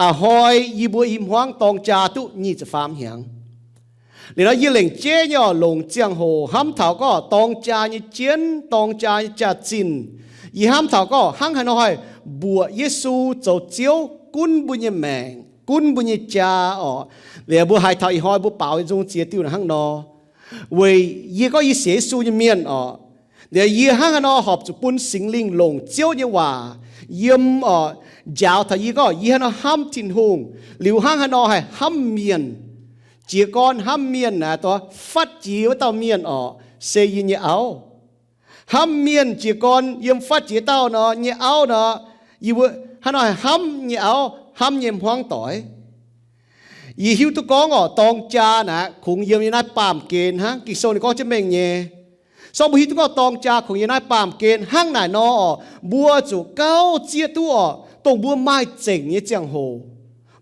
A'hnoi yie mbuo i hmuangv dorng jaa duqv nyic ziepc faam hnyangx. Liuz nor yie lengc jeiv nyei oc, longc ziangh hoc hnamv taux gorngv dorng jaa nyei jienv, dorng jaa nyei jaax-zinh. Yie hnamv taux gorngv hnangv haaix nor haih mbuoqc Yesu zoux Ziouv gunv mbuo nyei maengc, gunv mbuo nyei jaa oc. Liuz mbuo haiz taux ih hnoi mbuo baaux nyei nzung ziex diuh naaiv hnangv nor. Weic yie gorngv yie sienx Yesu nyei mienh oc, liuz yie hnangv haaix nor horpc zuqc bun Singx Lingh longc Ziouv nyei waac yiem oc, njaaux taux yie gorngv yie hnangv nor hnamv Tin-Hungh, liuz hnangv haaix nor haih hnamv mienh. Jiez gorn hnamv mienh naaic, fatv jiex wuov dauh mienh oc, se yie nyei auv. Hnamv mienh jiez gorn yiem fatv jiex dauh nor nyei auv nor, yie mbuo hnangv nor haih hnamv nyei auv, hnamv nyei hmuangv doic. Yie hiuv duqv gorngv oc, dorng jaa naaic kungx yiem nyei naaiv baamh gen hnangv. Ging-Sou ninh gorngv jienv mengh nyei. Sorng mbuo hiuv duqv gorngv dorng jaa kungx yiem naaiv baamh gen hnangv naaic nor oc, mbuo zuqc gauh zieqv duqv oc, dongh mbuo maaih zengc nyei ziangh hoc.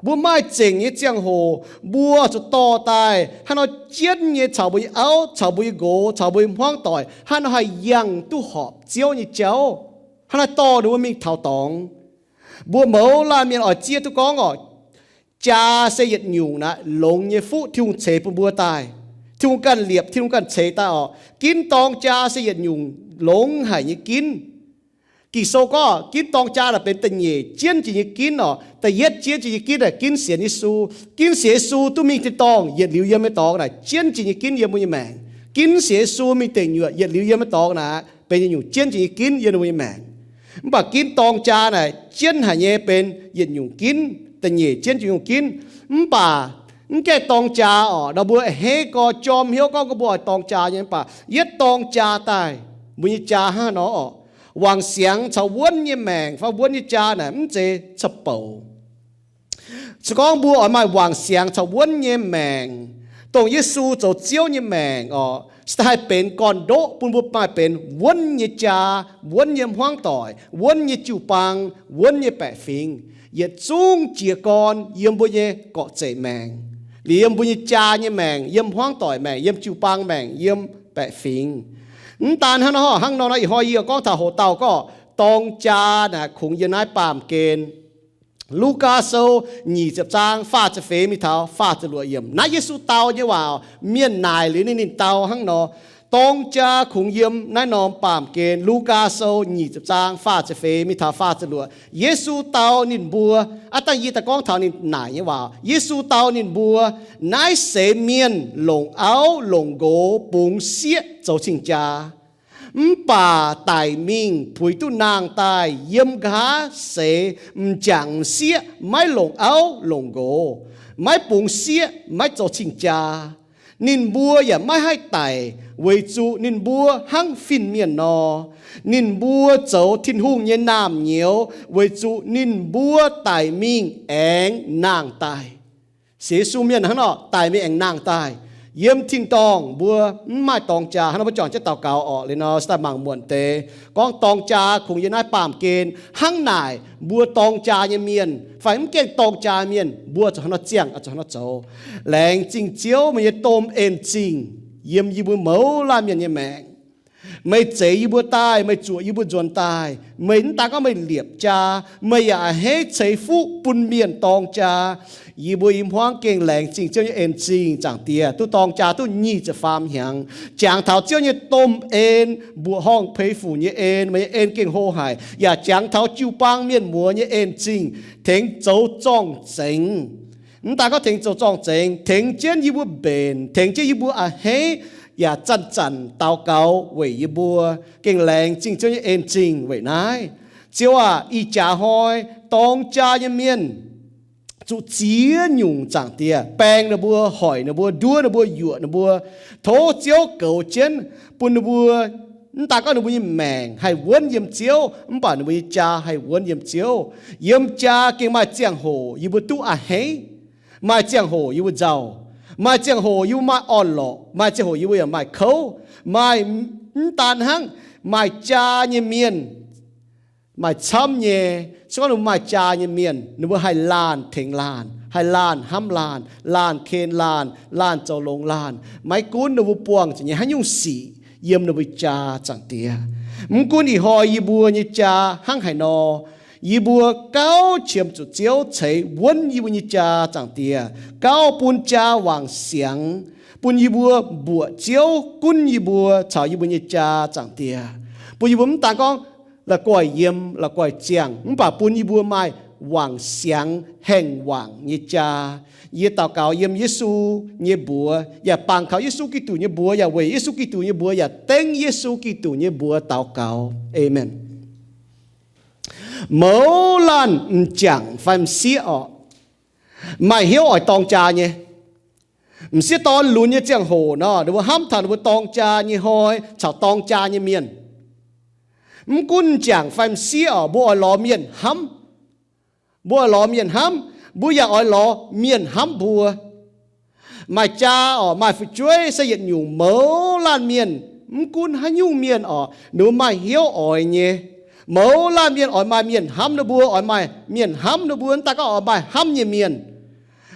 Mbuo maaih zengc nyei ziangh hoc, mbuo zuqc dorh daaih hnangv nor jienv nyei caux mbuo nyei auv, caux mbuo nyei nqox, caux mbuo nyei hmuangv doic hnangv nor haih yangh duqv horpc Ziouv nyei jauv, hnangv naaiv dorh ninh mbuo mingh taux dorngx. Mbuo mouz laanh mienh oix zieqv duqv gorngv oc, jaa se yietc nyungc naaic longx nyei fuqv Tin-Hungh ceix bun mbuo daaih. Tin-Hungh ganh liepc, Tin-Hungh ganh ceix daaih oc. Ginv dorng jaa se yietc nyungc longx haic nyei ginv. Ging-Sou gorngv ginv dorng jaa naaic benx da'nyeic jienv jiex nyei ginv oc. Da'yietv jienv jiex nyei ginv naaic ginv sienx Yesu. Ginv sienx Yesu duqv mingh tin-dorngh yietc liuz yiem nyei dorngx naaic jienv jiex nyei ginv yiem mbuo nyei maengc. Ginv sienx Yesu mingh deic nyuoqc yietc liuz yiem nyei dorngx naaic benx yietc nyungc jienv jiex nyei ginv yiem mbuo nyei maengc. Mv baac ginv dorng jaa naaic jienv haic nyei benx yietc nyungc ginv, da'nyeic jienv jiex nyungc ginv. Mv baac mv gaengh dorng jaa oc, nor mbuo a'hneiv gorx jorm hnyouv gorngv mbuo oix dorng jaa nyei, mv baac yietv dorng jaa daaih, mbuo nyei jaa hnangv nor oc, wangc siangx caux wuonv nyei maengc fai wuonv nyei jaa naaic mv zeiz ca'bouc. Se gorngv mbuo oix maaih wangc siangx caux wuonv nyei maengc, dongh Yesu zoux Ziouv nyei maengc oc, se haih benx gorn-ndoqv bun mbuo maaih benx wuonv nyei jaa, wuonv nyei hmuangv doic, wuonv nyei jiu-baang, wuonv nyei baeqc fingx, yietc zungv jiez gorn yiem mbuo nyei gorqv-zeic maengc, liuz yiem mbuo nyei jaa nyei maengc, yiem hmuangv doic maengc, yiem jiu-baang maengc, yiem baeqc fingx. Mv daan hnangv nor, hnangv nor nor ih hnoi yie gorngv taux hoc dauh gorngv dorng jaa naaic kungx yiem naaiv baamh gen. Lugaa Sou nyic ziepc zaang faah ziepc feix mingh taux faah ziepc luoqc yiemc. Naaiv Yesu dau nyei waac, mienh naaic liuz ninh, ninh dau hnangv nor. Dorng jaa kungx yiem naaiv norm baamh gen. Lugaa Sou nyic ziepc zaang faah ziepc feix mingh taux faah ziepc luoqc. Yesu dau ninh mbuo, aav dangh yie daaih gorngv taux ninh naaic nyei waac. Yesu dau ninh mbuo, naaiv seix mienh longc auv longc nqox bungx sieqv zoux cing-jaa. Mv baac daic mingh puix duqv nangh daaih yiem nqa'haav seix m'jangc m'sieqv maiv longc auv longc nqox, maiv bungx sieqv, maiv zoux cing-jaa. Ninh mbuo yaac maiv haih daic weic zuqc ninh mbuo hnangv fin-mienh nor. Ninh mbuo zoux Tin-Hungh nyei naamh nyouz weic zuqc ninh mbuo daic mingh aengx nangh daaih. Sienx Yesu mienh hnangv nor daic mingh aengx nangh daaih. Yiem tin-dorngh mbuo mv maaih dorng jaa. Hnangv nor mbuo juangc jienv daux gaux orqc. Liuz nor se daaih mangc muonc deix gorngv dorng jaa kungx yiem naaiv baamh gen hnangv naaic. Mbuo dorng jaa nyei mienh fai mv gaengh dorng jaa mienh, mbuo zuqc hnangv nor ziangh, zuqc hnangv nor zoux. Laengz zingh Ziouv meih nyei domh en zingh yiem yie mbuo mouz laanh mienh nyei maengc. Meih zeix yie mbuo daaih, meih zuoqc yie mbuo nzuonx daaih. Meih mv daan gorngv meih liepc jaa, meih yaac a'hneiv ceix fuqv bun mienh dorng jaa. Yie mbuo i hmuangv gengh laengz zingh Ziouv nyei en zingh, Zaangc Diex, duqv dorng jaa duqv nyic ziepc faam hnyangx. Jangx taux Ziouv nyei domh en, mbuoqc horngh peix fuc nyei en, meih nyei en gengh hlo haic, yaac jangx taux jiu-baang mienh muoz nyei en zingh, tengx zoux zorng-zengx. Mv daan gorngv tengx zoux zorng-zengx, tengx jienv yie mbuo mbenc, tengx jienv yie mbuo a'hneiv, yaac zanc-zanc daux gaux weic yie mbuo. Gengh laengz zingh Ziouv nyei en zingh weic naaiv. Ziouv aah, ih jaax hnoi dorng jaa nyei mienh zuqc ziex nyungc, Zaangc Diex, baeng ninh mbuo, hoic ninh mbuo, nduov ninh mbuo, yuoqc ninh mbuo. Tov Ziouv goux jienv bun ninh mbuo, mv daan gorngv ninh mbuo nyei maengc haih wuonv yiem Ziouv, mv baac ninh mbuo nyei jaa haih wuonv yiem Ziouv. Yiem jaa gengh maaih ziangh hoc yie mbuo duqv a'hneiv, maaih ziangh hoc yie mbuo nzauh, maaih ziangh hoc yie mbuo maaih orn-lorqc, maaih ziangh hoc yie mbuo yaac maaih kouv. Maaih, mv daan hnangv, maaih jaa nyei mienh maaih camv nyei. Se gorngv ninh mbuo maaih jaa nyei mienh, ninh mbuo haih laanh tengx laanh, haih laanh hnamv laanh, laanh ken laanh, laanh zoux longx laanh. Maiv gunv ninh mbuo buangh zuqc nyei haaix nyungc sic yiem ninh mbuo jaa, Zaangc Diex. Mv gunv ih hnoi yie mbuo nyei jaa hnangv haaix nor, Yie mbuo gauh qiemx zuqc Ziouv ceix wuonv yie mbuo nyei jaa, Zaangc Diex, gauh bun jaa wangc siangx, bun yie mbuo mbuoqc Ziouv gunv yie mbuo caux yie mbuo nyei jaa, Zaangc Diex. Bun yie mbuo mv daan gorngv la'guaih yiem, la'guaih ziangh, mv baac bun yie mbuo maaih wangc siangx, haengh wangc nyei jaa. Yie daux gaux yiem Yesu nyei mbuox, yaac bangc kaux Yesu Giduc nyei mbuox, yaac weic Yesu Giduc nyei mbuox, yaac dengv Yesu Giduc nyei mbuox daux gaux. Aamen. Mouz laanh m'jangc fai m'sieqv orqc, maaih hnyouv oix dorng jaa nyei. M'sieqv dorn lunx nyei ziangh hoc nor, ninh mbuo hnamv taux ninh mbuo dorng jaa nyei hnoi caux dorng jaa nyei mienh. Mv gunv m'jangc fai m'sieqv orqc, mbuo oix lorz mienh hnamv. Mbuo oix lorz mienh hnamv, mbuo yaac oix lorz mienh hnamv mbuo. Maaih jaa orqc, maaih fu'jueiv se yietc nyungc mouz laanh mienh, mv gunv haaix nyungc mienh orqc, ninh mbuo maaih hnyouv oix nyei. Mouz laanh mienh oix maaih mienh hnamv ninh mbuo, oix maaih mienh hnamv ninh mbuo, mv daan gorngv oix maaih hnamv nyei mienh.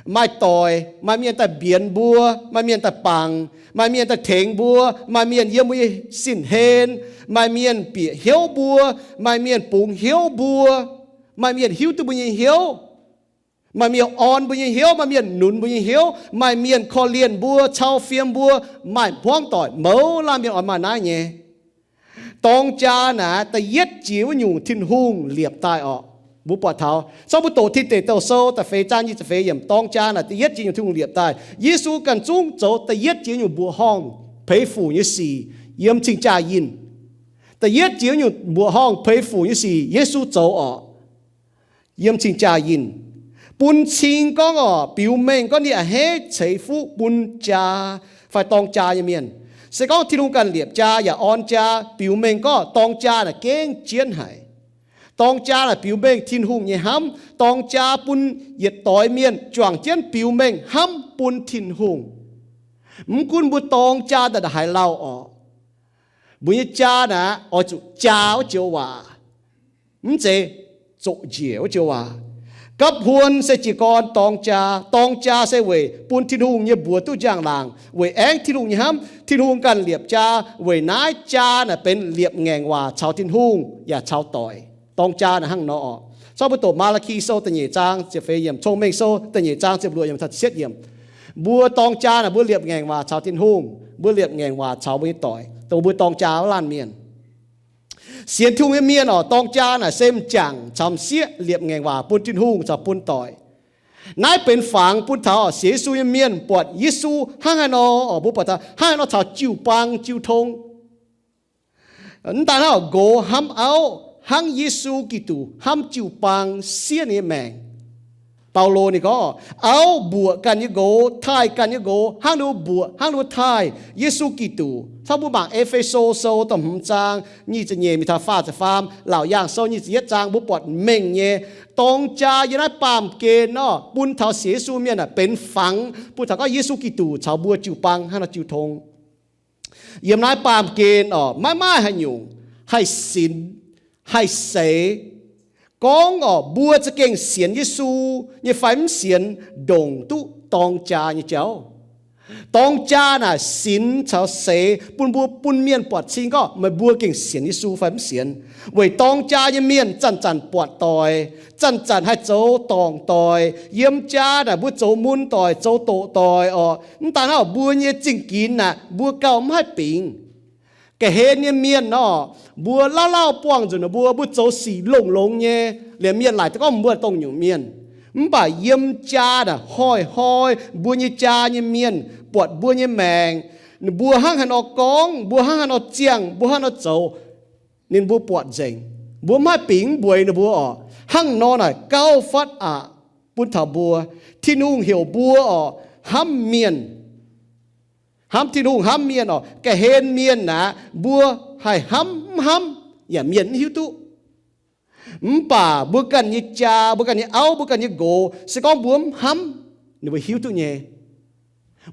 Maaih doic, maaih mienh daaih mbienx mbuo, maaih mienh daaih bangc, maaih mienh daaih tengx mbuo, maaih mienh yiem mbuo nyei sin-hlen, maaih mienh bieqc hnyouv mbuo, maaih mienh bungx hnyouv mbuo, maaih mienh hiuv duqv mbuo nyei hnyouv, maaih mienh orn mbuo nyei hnyouv, maaih mienh nunz mbuo nyei hnyouv, maaih mienh korv-lienh mbuo, cau fiem mbuo, maaih hmuangv doic, mouz laanh mienh oix maaih naaiv nyei. Dorng jaa naaic da'yietv jiex wuov nyungc Tin-Hungh liepc daaih orqc. Mbuo buatc taux, cangv mbuo doqc Tin Deic Douh Sou da'feix zaang nyic ziepc feix yiemc, dorng jaa naaic da'yietv jiex nyungc Tin-Hungh liepc daaih. Yesu ganh zungv zoux da'yietv jiex nyungc mbuoqc horngh peix fuc nyei sic yiem cing-jaa yinh. Da'yietv jiex nyungc mbuoqc horngh peix fuc nyei sic Yesu zoux orqc, yiem cing-jaa yinh, bun cing gorngv orqc, biux mengh gorngv ninh a'hneiv ceix fuqv bun jaa fai dorng jaa nyei mienh. Se gorngv Tin-Hungh ganh liepc jaa yaac orn jaa, biux mengh gorngv dorng jaa naaic gengh jienv haic. Dorng jaa naaic biux mengh Tin-Hungh nyei hnamv. Dorng jaa bun yietc doix mienh juangc jienv biux mengh hnamv bun Tin-Hungh. Mv gunv mbuo dorng jaa daaih haaix lauh orqc, mbuo nyei jaa naaic oix zuqc jaa wuov joux waac, mv zeiz zoqc njiec wuov joux waac. Gapv huon se jiez gorn dorng jaa. Dorng jaa se weic bun Tin-Hungh nyei mbuox duqv njang-laangc, weic aengv Tin-Hungh nyei hnamv. Tin-Hungh ganh liepc jaa, weic naaiv jaa naaic benx liepc ngaengc waac caux Tin-Hungh yaac caux doic. Dorng jaa naaic hnangv nor orqc. Cangv mbuo doqc Maa^laa^ki Sou da'nyeic zaang ziepc feix yiemc, Cong-Mengh Sou da'nyeic zaang ziepc luoqc yiemc taux ziepc yiemc, mbuo dorng jaa naaic mbuo liepc ngaengc waac caux Tin-Hungh, mbuo liepc ngaengc waac caux mbuo nyei doic, dongh mbuo dorng jaa wuov laanh mienh. Sienx Tin-Hungh nyei mienh orqc, dorng jaa naaic se m'jangc caux m'sieqv liepc ngaengc waac bun Tin-Hungh caux bun doic. Naaiv benx fangx bun taux sienx Yesu nyei mienh buatc Yesu hnangv haaix nor orqc, mbuo buatc taux hnangv haaix nor caux jiu-baang jiu tong. Mv daan hnangv nqox hnamv auv, hnangv Yesu Giduc hnamv jiu-baang siev ninh nyei maengc. Baulo ninh gorngv, auv mbuoqc ganh nyei nqox, taaih ganh nyei nqox hnangv ninh mbuo mbuoqc, hnangv ninh mbuo taaih Yesu Giduc. Cangv mbuo mangc E^fe^so Sou da'hmz zaang nyic ziepc nyeic mingh taux faah ziepc faam, Laauc Yaangh Sou nyic ziepc yietv zaang, mbuo buatc mengh nyei dorng jaa yiem naaiv baamh gen nor bun taux sienx Yesu mienh aah, benx fangx bun taux gorngv Yesu Giduc caux mbuo jiu-baang hnangv nor jiu tong. Yiem naaiv baamh gen orqc, maiv maaih haaix nyungc haih sinx, haih seix, gorngv orqc mbuo za'gengh sienx Yesu nyei fai mv sienx, ndongc duqv dorng jaa nyei jauv. Dorng jaa naaic sinx caux seix bun mbuo, bun mienh buatc cing gorngv meih mbuo gengh sienx Yesu fai mv sienx. Weic dorng jaa nyei mienh zanc-zanc buatc doic, zanc-zanc haih zoux dorngc doic. Yiem jaa naaic mbuo zoux mun doic, zoux doqc doic orqc. Mv daan hnangv, mbuo nyei zingh ginx naaic mbuo gauh mv haih bingx. Ga'hlen nyei mienh orqc, mbuo lauh lauh buangh nzunc ninh mbuo, mbuo zoux sic longx-longx nyei, liemh mienh laaic daaih gorngv mbuo dongh nyungc mienh. Mv baac yiem jaa naaic hnoi-hnoi mbuo nyei jaa nyei mienh buatc mbuo nyei maengc, ninh mbuo hnangv haaix nor gorngv, mbuo hnangv haaix nor ziangh, mbuo hnangv haaix nor zoux, ninh mbuo buatc nzengc. Mbuo mv haih bingx mbueix ninh mbuo orqc. Hnangv nor naaic gauh fatv aqc bun taux mbuo. Tin-Hungh heuc mbuo orqc, hnamv mienh, hnamv Tin-Hungh, hnamv mienh orqc. Ga'hlen mienh naaic mbuo haih hnamv mv hnamv yaac mienh mv hiuv duqv. Mv baac mbuo ganh nyei jaa, mbuo ganh nyei auv, mbuo ganh nyei nqox, se gorngv mbuo mv hnamv, ninh mbuo hiuv duqv nyei.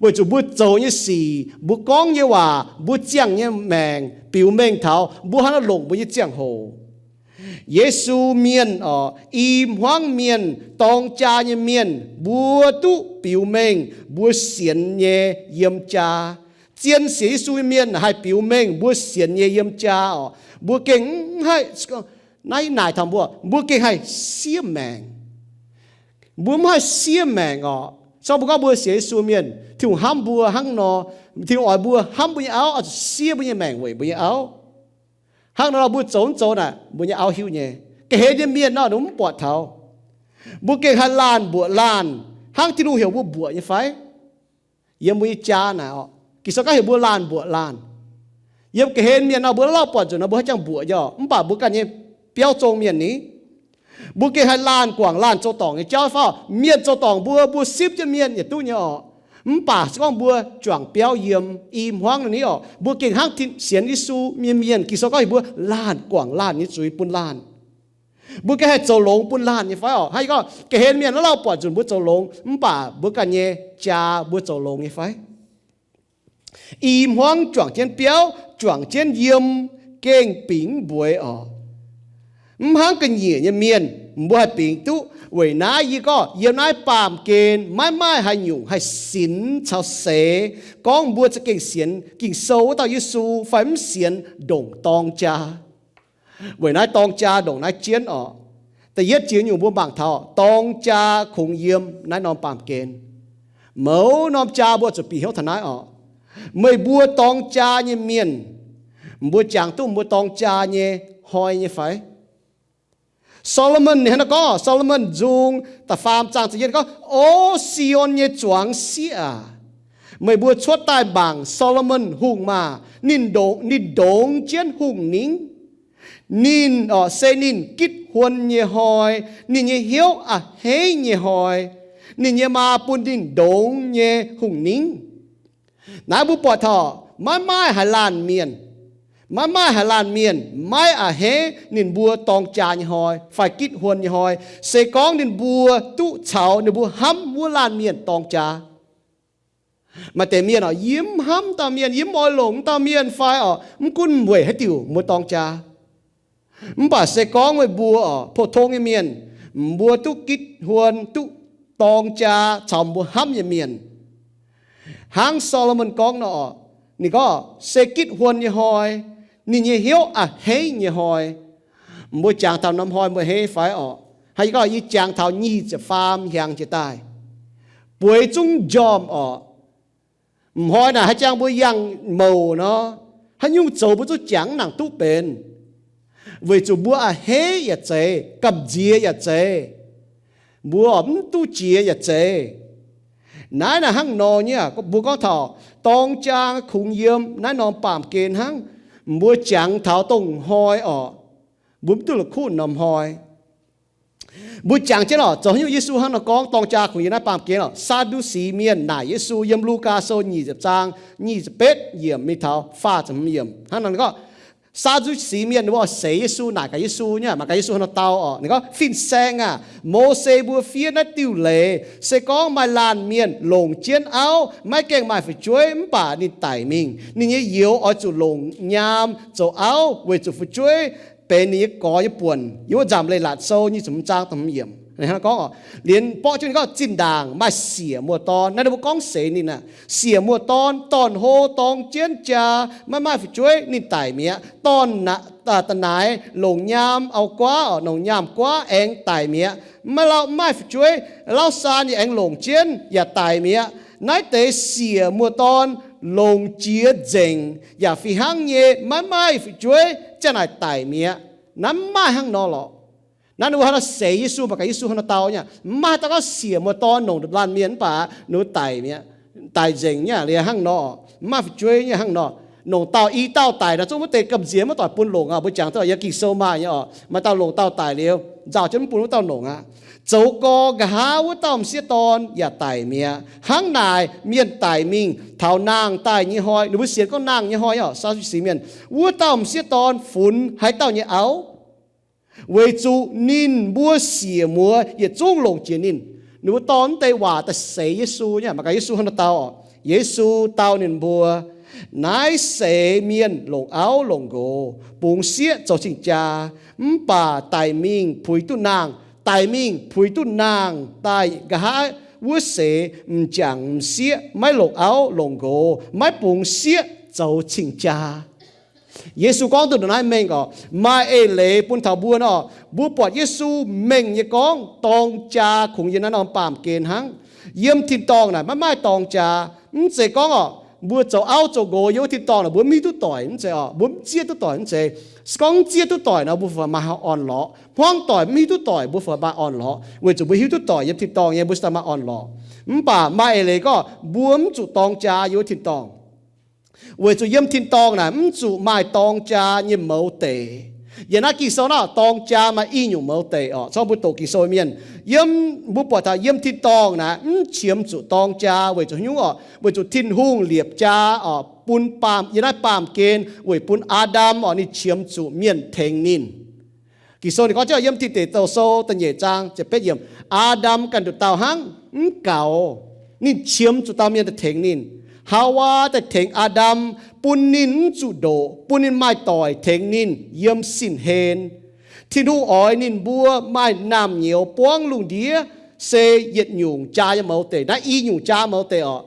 Weic zuqc mbuo zoux nyei sic, mbuo gorngv nyei waac, mbuo ziangh nyei maengc biux mengh taux mbuo hnangv naaiv longc mbuo nyei ziangh hoc. Yesu mienh orqc, i hmuangv mienh, dorng jaa nyei mienh, mbuo duqv biux mengh mbuo sienx nyei yiem jaa. Zien sienx Yesu nyei mienh haih biux mengh mbuo sienx nyei yiem jaa orqc. Mbuo gengh mv haih Naaiv naaic taux mbuo, mbuo gengh haih siev maengc. Mbuo mv haih siev maengc orqc. Se gorngv mbuo gorngv mbuo sienx Yesu mienh, Tin-Hungh hnamv mbuo hnangv nor, Tin-Hungh oix mbuo hnamv mbuo nyei auv, oix zuqc siev mbuo nyei maengc weic mbuo nyei auv. Hnangv nor mbuo zoux mv zoux naaic, mbuo nyei auv hiuv nyei. Ga'hlen nyei mienh nor, ninh mv buatc taux. Mbuo gengh haih laanh mbuoqc laanh hnangv Tin-Hungh heuc mbuo mbuoqc nyei fai? Yiem mbuo nyei jaa naaic orqc, Ging-Sou gorngv heuc mbuo laanh mbuoqc laanh. Yiem ga'hlen mienh nor, mbuo lauh buatc nzunc nor, mbuo haih jangx mbuoqc nyei orqc, mv baac mbuo ganh nyei biauv zong mienh ni. Mbuo gengh haih laanh guangc laanh zoux dorngc nyei jauv fai? Mienh zoux dorngc mbuo, mbuo sipv jienv mienh yietc duqv nyei orqc. Mv baac se gorngv mbuo juangc biauv yiem i hmuangv naaiv ni orqc, mbuo gengh hnangv sienx Yesu nyei mienh, Ging-Sou gorngv heuc mbuo laanh guangc laanh nyei zuiz bun laanh. Mbuo gengh haih zoux longx bun laanh nyei fai orqc? Hnangv yie gorngv, ga'hlen mienh lauh lauh buatc nzunc mbuo zoux longx, mv baac mbuo ganh nyei jaa mbuo zoux longx nyei fai? I hmuangv juangc jienv biauv, juangc jienv yiem, gengh bingx mv mbueiz orqc. Mv hnangv ga'nyiec nyei mienh, mbuo haih bingx duqv. Weic naaiv yie gorngv, yiem naaiv baamh gen maiv maaih haaix nyungc haih sinx caux seix gorngv mbuo za'gengh sienx Ging-Sou wuov dauh Yesu fai mv sienx ndongc dorng jaa. Weic naaiv dorng jaa ndongc naaiv jienv orqc. Da'yietv jiex nyungc mbuo mangc taux dorng jaa kungx yiem naaiv norm baamh gen. Mouz norm jaa mbuo zuqc bieqc hnyouv taux naaiv orqc. Meih mbuo dorng jaa nyei mienh, mbuo jangx duqv mbuo dorng jaa nyei hnoi nyei fai? Saa^lo^morn ninh hnangv naaiv gorngv, Saa^lo^morn Nzung da'faam zaang ziepc yietv gorngv, O Si^on nyei zuangx sieqv aac, meih mbuo cuotv daaih mangc Saa^lo^morn Hungh maah! Ninh ndongx, ninh ndongx jienv hungh ningv. Ninh orqc, se ninh gitv huon nyei hnoi, ninh nyei hnyouv a'hneiv nyei hnoi, ninh nyei maa bun ninh ndongx nyei hungh ningv. Naaiv mbuo buatc taux maiv maaih haaix laanh mienh, maiv maaih haaix laanh mienh maiv a'hneiv ninh mbuo dorng jaa nyei hnoi fai gitv huon nyei hnoi, se gorngv ninh mbuo duqv caux ninh mbuo hnamv wuov laanh mienh dorng jaa. Maaih deix mienh orqc, yie mv hnamv dauh mienh, yie mv oix longc wuov dauh mienh fai orqc, mv gunv weic haaix diuc mbuo dorng jaa. Mv baac se gorngv meih mbuo orqc, pou-tong nyei mienh, mbuo duqv gitv huon, duqv dorng jaa caux mbuo hnamv nyei mienh, hnangv Saa^lo^morn gorngv nor orqc, ninh gorngv se gitv huon nyei hnoi, ninh nyei hnyouv a'hneiv nyei hnoi. Mbuo jangx taux norm hnoi mbuo a'hneiv fai orqc? Hnangv yie gorngv, yie jangx taux nyic ziepc faam hnyangx jiex daaih, bueix zungv njormh orqc. M'hnoi naaic haaix jangx mbuo yangh mouc nor, haaix nyungc zoux mbuo zungv jangx nangc duqv benx, weic zuqc mbuo a'hneiv yaac zeiz, gamh nziex yaac zeiz, mbuo mv duqv jiex yaac zeiz. Naaiv naaic hnangv nor nyei aac, mbuo gorngv taux dorng jaa kungx yiem naaiv norm baamh gen hnangv. Mbuo jangx taux dongh hnoi orqc, mbuo mv duqv la'kuqv norm hnoi. Mbuo jangx jienv orqc, zoux haaix nyungc Yesu hnangv nor gorngv dorng jaa kungx yiem naaiv baamh gen orqc? Saa^ndu^si mienh naaic Yesu yiem Lugaa Sou nyic ziepc zaang nyic ziepc betv yiemc mingh taux faah ziepc hmz yiemc hnangv nor gorngv, Saa^ndu^si mienh ninh mbuo seix Yesu, naaic gaax Yesu nyei, mangc gaax Yesu hnangv nor dau orqc. Ninh gorngv, Fin-Saeng aac, Mose mbuo fiev naaiv diuh leiz, se gorngv maaih laanh mienh longc jienv auv, maiv gaengh maaih fu'jueiv mv baac ninh daic mingh, ninh nyei youz oix zuqc longc nyaam zoux auv weic zuqc fu'jueiv benx ninh nyei gorx nyei buonc. Yiem wuov Nzamc Leiz-Latc Sou nyic ziepc hmz zaang da'hmz yiemc ninh hnangv nor gorngv orqc. Liemh borqv jienv ninh gorngv zinh ndaangc maaih siec muoz-dorn. Naaiv ninh mbuo gorngv seix ninh aac, siec muoz-dorn dorn-hlo dorng jienv jaa, maiv maaih fu'jueiv ninh daic mi'aqv. Dorn-naaic longc nyaam auv-guaav orqc, longc nyaam guaav aengx daic mi'aqv. Maiv lauh mv maaih fu'jueiv, lauv saan yaac aengx longc jienv yaac daic mi'aqv. Naaiv deix siec muoz-dorn longc jiex nzengc yaac fih hnangv nyei maiv maaih fu'jueiv, ziang naaic daic mi'aqv. Naaiv mv maaih hnangv nor lorqc. Naaiv ninh mbuo hnangv nor seix Yesu, mangc gaax Yesu hnangv nor dau nyei. Mv maaih dauh gorngv siec muoz-dorn longc laanh mienh mv baac ninh mbuo daic mi'aqv, daic nzengc nyei liuz hnangv nor, mv maaih fu'jueiv nyei hnangv nor. Longc dauh i dauh daic nor, zungv wuov deix gamh nziex maiv doic bun longc aqv. Mbuo jangx duqv yiem Ging-Sou maaih nyei orqc, maaih dauh longc dauh daic liuz, nzauh jienv mv bun wuov dauh longc aqv. Zoux gorx nqa'haav wuov dauh m'sieqv dorn yaac daic mi'aqv. Hnangv naaic mienh daic mingh taux nangh daaih nyei hnoi, ninh mbuo sienx gorngv nangh nyei hnoi orqc, Saa^du^si mienh, wuov dauh m'sieqv dorn funx haaix dauh nyei auv? Weic zuqc ninh mbuo siec muoz yietc zungv longc jiex ninh. Ninh mbuo dorh wuov deix waac daaih seix Yesu nyei. Mangc gaax Yesu hnangv nor dau orqc. Yesu dau ninh mbuo, naaiv seix mienh longc auv longc nqox, bungx sieqv zoux cing-jaa, mv baac daic mingh puix duqv nangh. Daic mingh puix duqv nangh daaih nqa'haav wuov seix m'jangc m'sieqv maiv longc auv longc nqox, maiv bungx sieqv zoux cing-jaa. Yesu gorngv duqv ndongc naaiv mengh orqc, maaih eix leiz bun taux mbuo nor, mbuo buatc Yesu mengh nyei gorngv dorng jaa kungx yiem naaiv norm baamh gen hnangv. Yiem tin-dorngh naaic maiv maaih dorng jaa. Mv zeiz gorngv orqc, mbuo zoux auv zoux nqox yiem wuov tin-dorngh naaic mbuo mv hiuv duqv doic, mv zeiz orqc, mbuo mv zieqv duqv doic, mv zeiz. Se gorngv mv zieqv duqv doic nor, mbuo fai maaih haaix orn-lorqc? Hmuangv doic mv hiuv duqv doic, mbuo fai maaih orn-lorqc? Weic zuqc mbuo hiuv duqv doic yiem tin-dorngh nyei, mbuo ziouc daaih maaih orn-lorqc. Mv baac maaih eix leiz gorngv mbuo mv zuqc dorng jaa yiem wuov tin-dorngh. Weic zuqc yiem tin-dorngh naaic mv zuqc maaih dorng jaa nyei mouz deic. Yiem naaiv Ging-Sou naaiv dorng jaa maaih i nyungc mouz deic orqc. Corc mbuo doqc Ging-Sou mienh, yiem, mbuo buatc taux yiem tin-dorngh naaic mv qiemx zuqc dorng jaa weic zuqc haaix nyungc orqc? Weic zuqc Tin-Hungh liepc jaa orqc bun baamh, yiem naaiv baamh gen weic bun Aa^ndam orqc ninh qiemx zuqc mienh tengx ninh. Ging-Sou ninh gorngv jienv yiem Tin Deic Douh Sou da'nyeic zaang ziepc betv yiemc, Aa^ndam ganh nduqc dauh hnangv mv gaux, ninh qiemx zuqc dauh mienh daaih tengx ninh. Haawaa daaih tengx Aa^ndam, bun ninh mv zuqc ndoqc, bun ninh maaih doic tengx ninh yiem sin-hlen. Tin-Hungh oix ninh mbuo maaih naamh nyouz buangv lungh ndiev se yietc nyungc jaa nyei mouz deic. Naaiv i nyungc jaa mouz deic orqc.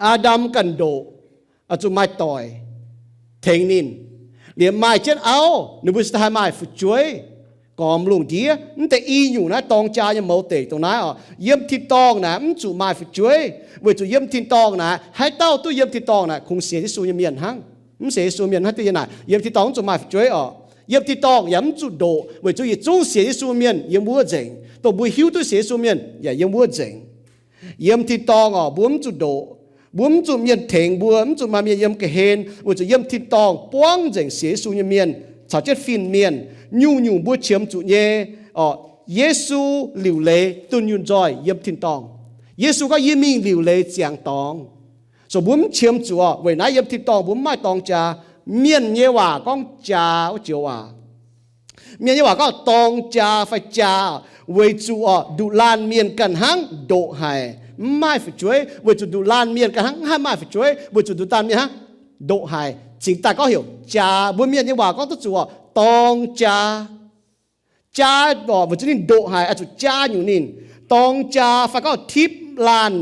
Aa^ndam ganh ndoqc, zuqc maaih doic tengx ninh. Liemh maaih jienv auv, ninh mbuo ziouc haih maaih fu'jueiv gormx lungh ndiev. Mv deix i nyungc naaiv dorng jaa nyei mouz deic dongh naaiv orqc. Yiem tin-dorngh naaic mv zuqc maaih fu'jueiv, weic zuqc yiem tin-dorngh naaic haaix dauh duqv yiem tin-dorngh naaic kungx sienx Yesu nyei mienh hnangv. Mv sienx Yesu mienh hnangv duqv yiem naaic, yiem tin-dorngh mv zuqc maaih fu'jueiv orqc. Yiem tin-dorngh yaac mv zuqc ndoqc, weic zuqc yietc zungv sienx Yesu mienh yiem wuov nzengc. Dongh mbuo hiuv duqv sienx Yesu mienh yaac yiem wuov nzengc. Yiem tin-dorngh orqc, mbuo mv zuqc ndoqc, mbuo mv zuqc mienh tengx mbuo, mv zuqc maaih mienh yiem ga'hlen, weic zuqc yiem tin-dorngh buangv nzengc sienx Yesu nyei mienh caux jienv fin-mienh. Nyungc-nyungc mbuo qiemx zuqc nyei orqc, Yesu liuc leiz dunh yunh nzoih yiem tin-dorngh. Yesu gorngv, yie mingh liuc leiz ziangx dorngx. So mbuo mv qiemx zuqc orqc, weic naaiv yiem tin-dorngh mbuo mv maaih dorng jaa. Mienh nyei waac gorngv jaa wuov joux waac. Mienh nyei waac gorngv dorng jaa fai jaa, weic zuqc orqc, nduqc laanh mienh ganh hnangv ndoqc haic, mv maaih fu'jueiv, weic zuqc nduqc laanh mienh ganh hnangv mv haih maaih fu'jueiv, weic zuqc nduqc laanh mienh hnangv ndoqc haic, cingx daaih gorngv heuc jaa. Mbuo mienh nyei waac gorngv duqv zuqc orqc, dorng jaa. Jaa orqc, weic zuqc ninh ndoqc haic, oix zuqc jaa nyungc ninh. Dorng jaa fai gorngv tipv laanh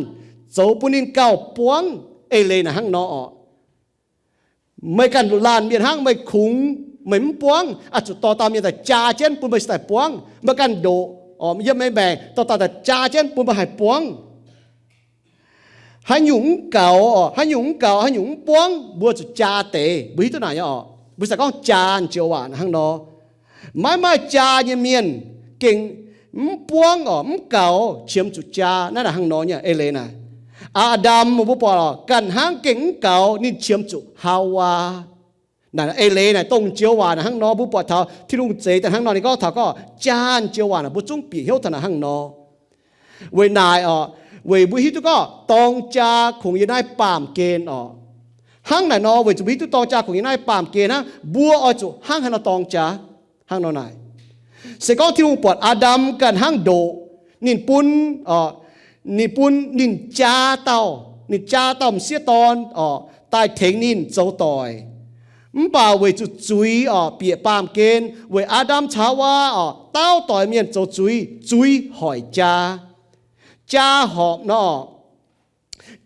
zoux bun ninh gauh buangv. Eix leiz naaic hnangv nor orqc. Meih ganh nduqc laanh mienh hnangv, meih kungx, meih mv buangv, oix zuqc dorh dauh mienh daaih jaa jienv bun meih cingx daaih buangv. Meih ganh ndoqc orqc, yiem meih maengc dorh dauh daaih jaa jienv bun meih haih buangv. Haaix nyungc mv gaux orqc, haaix nyungc mv gaux, haaix nyungc mv buangv, mbuo zuqc jaa deix. Mbuo hiuv duqv naaic nyei orqc. Mbuo cingx gorngv jaa joux waac hnangv nor. Maiv maaih jaa nyei mienh gengh mv buangv orqc, mv gaux, qiemx zuqc jaa. Naaiv naaic hnangv nor nyei eix leiz naaic. Aa^ndam mbuo buatc orqc, ganh hnangv gengh mv gaux, ninh qiemx zuqc Haawaa. Naaic eix leiz naaic dongh joux waac naaic hnangv nor. Mbuo buatc taux Tin-Hungh zeix daaih hnangv nor, ninh gorngv taux gorngv jaa joux waac naaic mbuo zungv bieqc hnyouv taux naaic hnangv nor. Weic naaic orqc, weic mbuo hiuv duqv gorngv dorng jaa kungx yiem naaiv baamh gen orqc. Hnangv naaic nor, weic zuqc mbuo hiuv duqv dorng jaa kungx yiem naaiv baamh gen hnangv, mbuo oix zuqc hnangv haaix nor dorng jaa? Hnangv nor naaic. Se gorngv Tin-Hungh buatc Aa^ndam ganh hnangv ndoqc, ninh bun, ninh bun ninh jaa dauh, ninh jaa dauh m'sieqv dorn orqc, daaih tengx ninh zoux doic. Mv baac weic zuqc zuiz orqc, bieqc baamh gen, weic Aa^ndam caux Haawaa orqc, dauh doix mienh zoux zuiz, zuiz hoic jaa. Jaa horpc nor,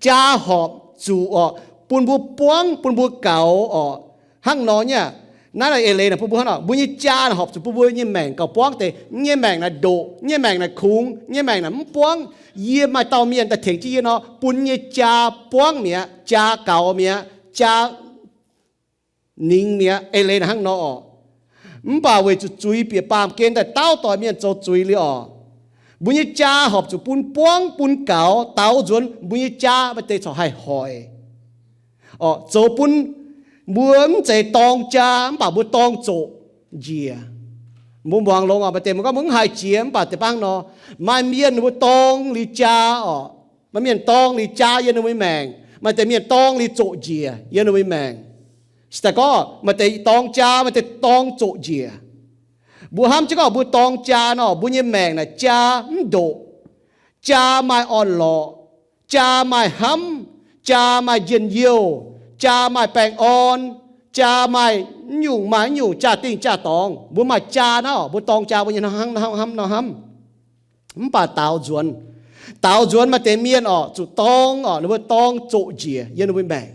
jaa horpc zuqc orqc, bun mbuo buangv, bun mbuo gaux orqc. Hnangv nor nyei aqv. Naaiv naaic eix leiz naaic bun mbuo hnangv nor, mbuo nyei jaa naaic horpc zuqc bun mbuo nyei maengc gauh buangv deix. Mv nyei maengc naaic ndoqc, mv nyei maengc naaic kungx, mv nyei maengc naaic mv buangv. Yie maaih dauh mienh daaih tengx jienv yie nor, bun nyei jaa buangv mi'aqv, jaa gaux mi'aqv, jaa ningx mi'aqv. Eix leiz naaic hnangv nor orqc. Mv baac weic zuqc zuiz bieqc baamh gen daaih dauh doix mienh zoux zuiz liuz orqc, mbuo nyei jaa horpc zuqc bun buangv bun gaux. Daaux nzuonx mbuo nyei jaa maaih deix corc haih hoic orqc, zoux bun mbuo mv zeiz dorng jaa, mv baac mbuo dorng zoqc njiec. Mbuo muangx longx orqc, maaih deix mbuo gorngv mbuo mv haiz jiex, mv baac deix baav hnangv nor, maaih mienh ninh mbuo dorng liuz jaa orqc. Maaih mienh dorng liuz jaa yiem ninh mbuo nyei maengc. Maaih deix mienh dorng liuz zoqc njiec yiem ninh mbuo nyei maengc. Se daaih gorngv maaih deix dorng jaa, maaih deix dorng zoqc njiec. Mbuo hnamv jienv gorngv mbuo dorng jaa nor, mbuo nyei maengc naaic jaa mv ndoqc, jaa maaih orn-lorqc, jaa maaih hnamv, jaa maaih njien-youh, jaa maaih baengh orn, jaa maaih mv nyungc maaih mv nyungc jaa-dingh jaa-dorngx. Mbuo maaih jaa naaiv orqc, mbuo dorng jaa mbuo nyei hnangv, hnangv, hnamv nor hnamv. Mv baac daaux nzuonx, daaux nzuonx maaih deix mienh orqc, zuqc dorng orqc, ninh mbuo dorng zoqc njiec yiem ninh mbuo maengc.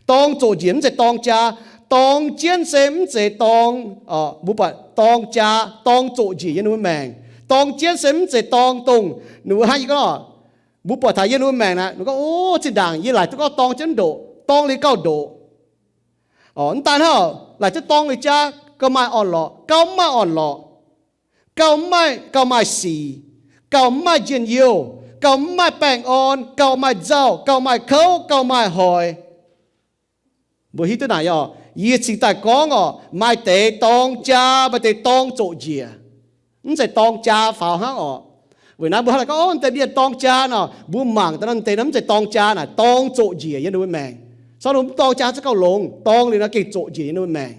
Dorng zoqc njiec mv zeiz dorng jaa. Dorng jienv se mv zeiz dorng, mbuo buatc dorng jaa, dorng zoqc njiec yiem ninh mbuo maengc. Dorng jienv se mv zeiz dorng dongh ninh mbuo hnangv yie gorngv, mbuo buatc taux yiem ninh mbuo maengc naaic, ninh gorngv, O, zinh ndaangc yie laaic duqv gorngv dorng jienv ndoqc, dorng liuz gauh ndoqc. Mv daaih hnangv, laaic duqv dorng liuz jaa, gauh maaih orn-lorqc, gauh mv maaih orn-lorqc, gauh mv maaih, gauh maaih sic, gauh mv maaih njien-youh, gauh mv maaih baengh orn, gauh maaih nzauh, gauh maaih kouv, gauh maaih hoic. Mbuo hiuv duqv naaic oc. Yie cingx daaih gorngv oc, maaih deix dorng jaa, maaih deix dorng zoqc njiec. Mv zeiz dorng jaa faaux hnangv oc. Weic naaiv mbuo hnangv naaic gorngv, O, deix mienh dorng jaa nor, mbuo mangc daaih nor, deix nor mv zeiz dorng jaa naaic, dorng zoqc njiec yiem ninh mbuo maengc. Corc ninh mv dorng jaa zungv gauh longx, dorng liuz nor gengh zoqc njiec yiem ninh mbuo maengc.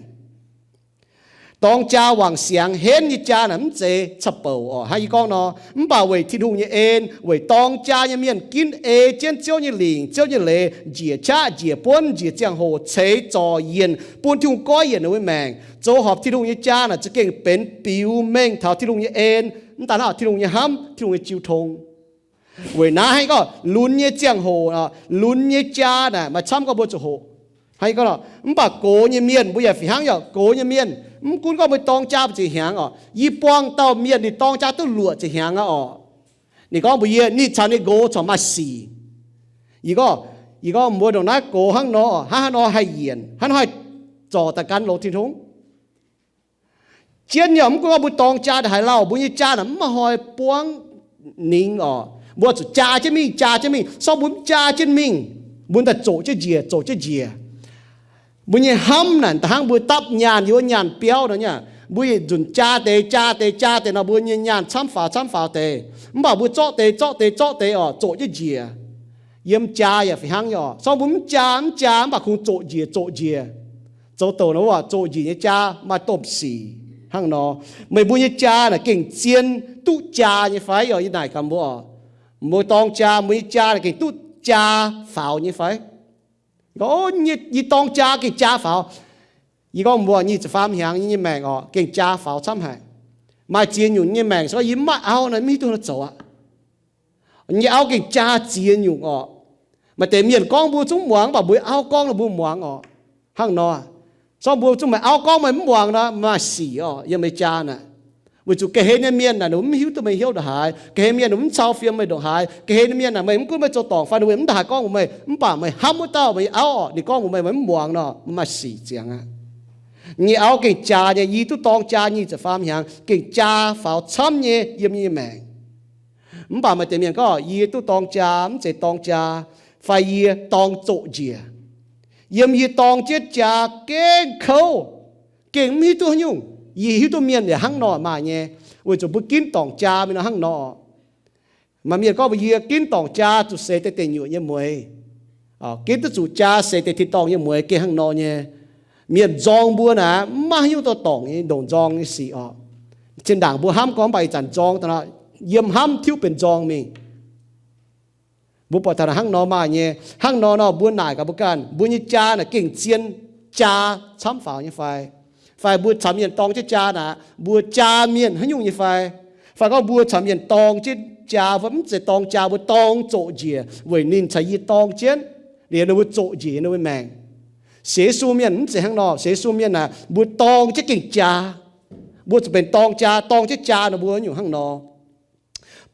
Dorng jaa wangc siangx henv nyei jaa naaic mv zeiz ca'bouc oc. Hnangv yie gorngv nor, mv baac weic Tin-Hungh nyei en, weic dorng jaa nyei mienh ginv ei jienv Ziouv nyei lingc, Ziouv nyei leiz, njiec qaqv, njiec buonv, njiec ziangh hoc, ceix zorc yienc, bun Tin-Hungh goiv yienc ninh mbuo maengc, zoux horpc Tin-Hungh nyei jaa naaic za'gengh benx biux mengh taux Tin-Hungh nyei en, mv daaih hnangv Tin-Hungh nyei hnamv, Tin-Hungh nyei jiu tong. Weic naaiv hnangv gorngv lunx nyei ziangh hoc, lunx nyei jaa naaic maaih camv gorngv mbuo zuqc hoqc. Hnangv gorngv, mv baac gox nyei mienh mbuo yaac fih hnangv yaac gox nyei mienh, mv gunv gorngv mbuo dorng jaa mbu'ziex hnyangx oc, yie buangh dauh mienh ninh dorng jaa duqv luoqc ziepc hnyangx aqv oc. Ninh gorngv mbuox yie, ninh caux ninh nqox corc maaih sic. Yie gorngv, yie gorngv mbuo ndongc naaiv gox hnangv nor, hnangv haaix nor haih yienc, hnangv nor haih zorc daaih gan longx Tin-Hungh? Jienv nyei oc, mv gunv gorngv mbuo dorng jaa ndongc haaix lauh, mbuo nyei jaa naaic mv maaih hnoi buangv ningx oc. Mbuo zuqc jaa jienv mingh, jaa jienv mingh. Se gorngv mbuo mv jaa jienv mingh, mbuo daaih zoqc jienv njiec, zoqc jienv njiec. Mbuo nyei hnamv naaic da'hnangv mbuo dapv nyaanh yiem wuov nyaanh biauv nor nyei. Mbuo yietc nzunc jaa deix, jaa deix, jaa deix nor, mbuo nyei nyaanh camv faaux, camv faaux deix. Mv baac mbuo zorqv deix, zorqv deix, zorqv deix oc, zoqc jienv njiec. Yiem jaa yaac fih hnangv nyei oc. Se gorngv mbuo mv jaa, mv jaa, mv baac kungx zoqc njiec, zoqc njiec. Zoux douc nor, mbuo zoqc njiec nyei jaa maaih domh sic hnangv nor. Meih mbuo nyei jaa naaic gengh zien duqv jaa nyei fai? Yie naaic gaax mbuo oc, mbuo dorng jaa, mbuo nyei jaa naaic gengh duqv jaa faaux nyei fai? Gorngv, Yie dorng jaa gengh jaa faaux. Yie gorngv mbuo nyic ziepc faam hnyangx nyei maengc oc, gengh jaa faaux camv haic. Maaih ziex nyungc nyei maengc se gorngv yie mv maaih auv nor, mv hiuv duqv haaix nor zoux aqv. Nyei auv gengh jaa ziex nyungc oc. Maaih deix mienh gorngv mbuo zungv muangx, mv baac mbuo auv gorngv nor mbuo muangx oc. Hnangv nor, se gorngv mbuo zungv maaih auv gorngv meih mv muangx nor, maaih sic oc yiem meih jaa naaic. Weic zuqc ga'hlen nyei mienh naaic ninh mv hiuv duqv meih hnyouv ndongc haaix. Ga'hlen mienh ninh mv cau fiem meih ndongc haaix. Ga'hlen nyei mienh naaic meih mv gunv meih zoux dorngc fai ninh mv ndongc haaix gorngv mbuox meih, mv baac meih hnamv wuov dauh meih nyei auv oc, ninh gorngv mbuox meih, meih mv muangx nor, maaih sic ziangx aqv. Nyei auv gengh jaa nyei. Yie duqv dorng jaa nyic ziepc faam hnyangx, gengh jaa faaux camv nyei yiem yie nyei maengc. Mv baac maaih deix mienh gorngv, Yie duqv dorng jaa, mv zeiz dorng jaa, fai yie dorng zoqc njiec. Yiem yie dorng jienv jaa gengh kouv, gengh mv hiuv duqv haaix nyungc. Yie hiuv duqv mienh yaac hnangv nor maaih nyei, weic zuqc mbuo ginv dorngc jaa mingh nor hnangv nor. Maaih mienh gorngv mbuox yie, ginv dorngc jaa zuqc seix deix deic nyuoqc nyei mueiz. Ginv duqv zuqc jaa seix deix tin-dorngh nyei mueiz gengh hnangv nor nyei. Mienh nzorng mbuo naaic mv maaih haaix nyungc dorh dorngc nyei ndongc nzorng nyei sic oc. Zinh ndaangc mbuo hnamv gorngv mv baac ih zanc nzorng daaih nor, yiem hnamv tiuv benx nzorng mingh. Mbuo buatc taux naaic hnangv nor maaih nyei. Hnangv nor nor mbuo naaic gaax mbuo ganh, mbuo nyei jaa naaic gengh zien jaa camv faaux nyei fai? Fai mbuo caux mienh dorng jienv jaa naaic, mbuo jaa mienh haaix nyungc nyei fai? Fai gorngv mbuo caux mienh dorng jienv jaa, mv zeiz dorng jaa, mbuo dorng zoqc njiec weic ninh caux yie dorng jienv, liuz ninh mbuo zoqc njiec ninh mbuo maengc. Sienx Yesu mienh mv zeiz hnangv nor. Sienx Yesu mienh naaic, mbuo dorng jienv gengh jaa. Mbuo zuqc benx dorng jaa, dorng jienv jaa nor mbuo nyungc hnangv nor.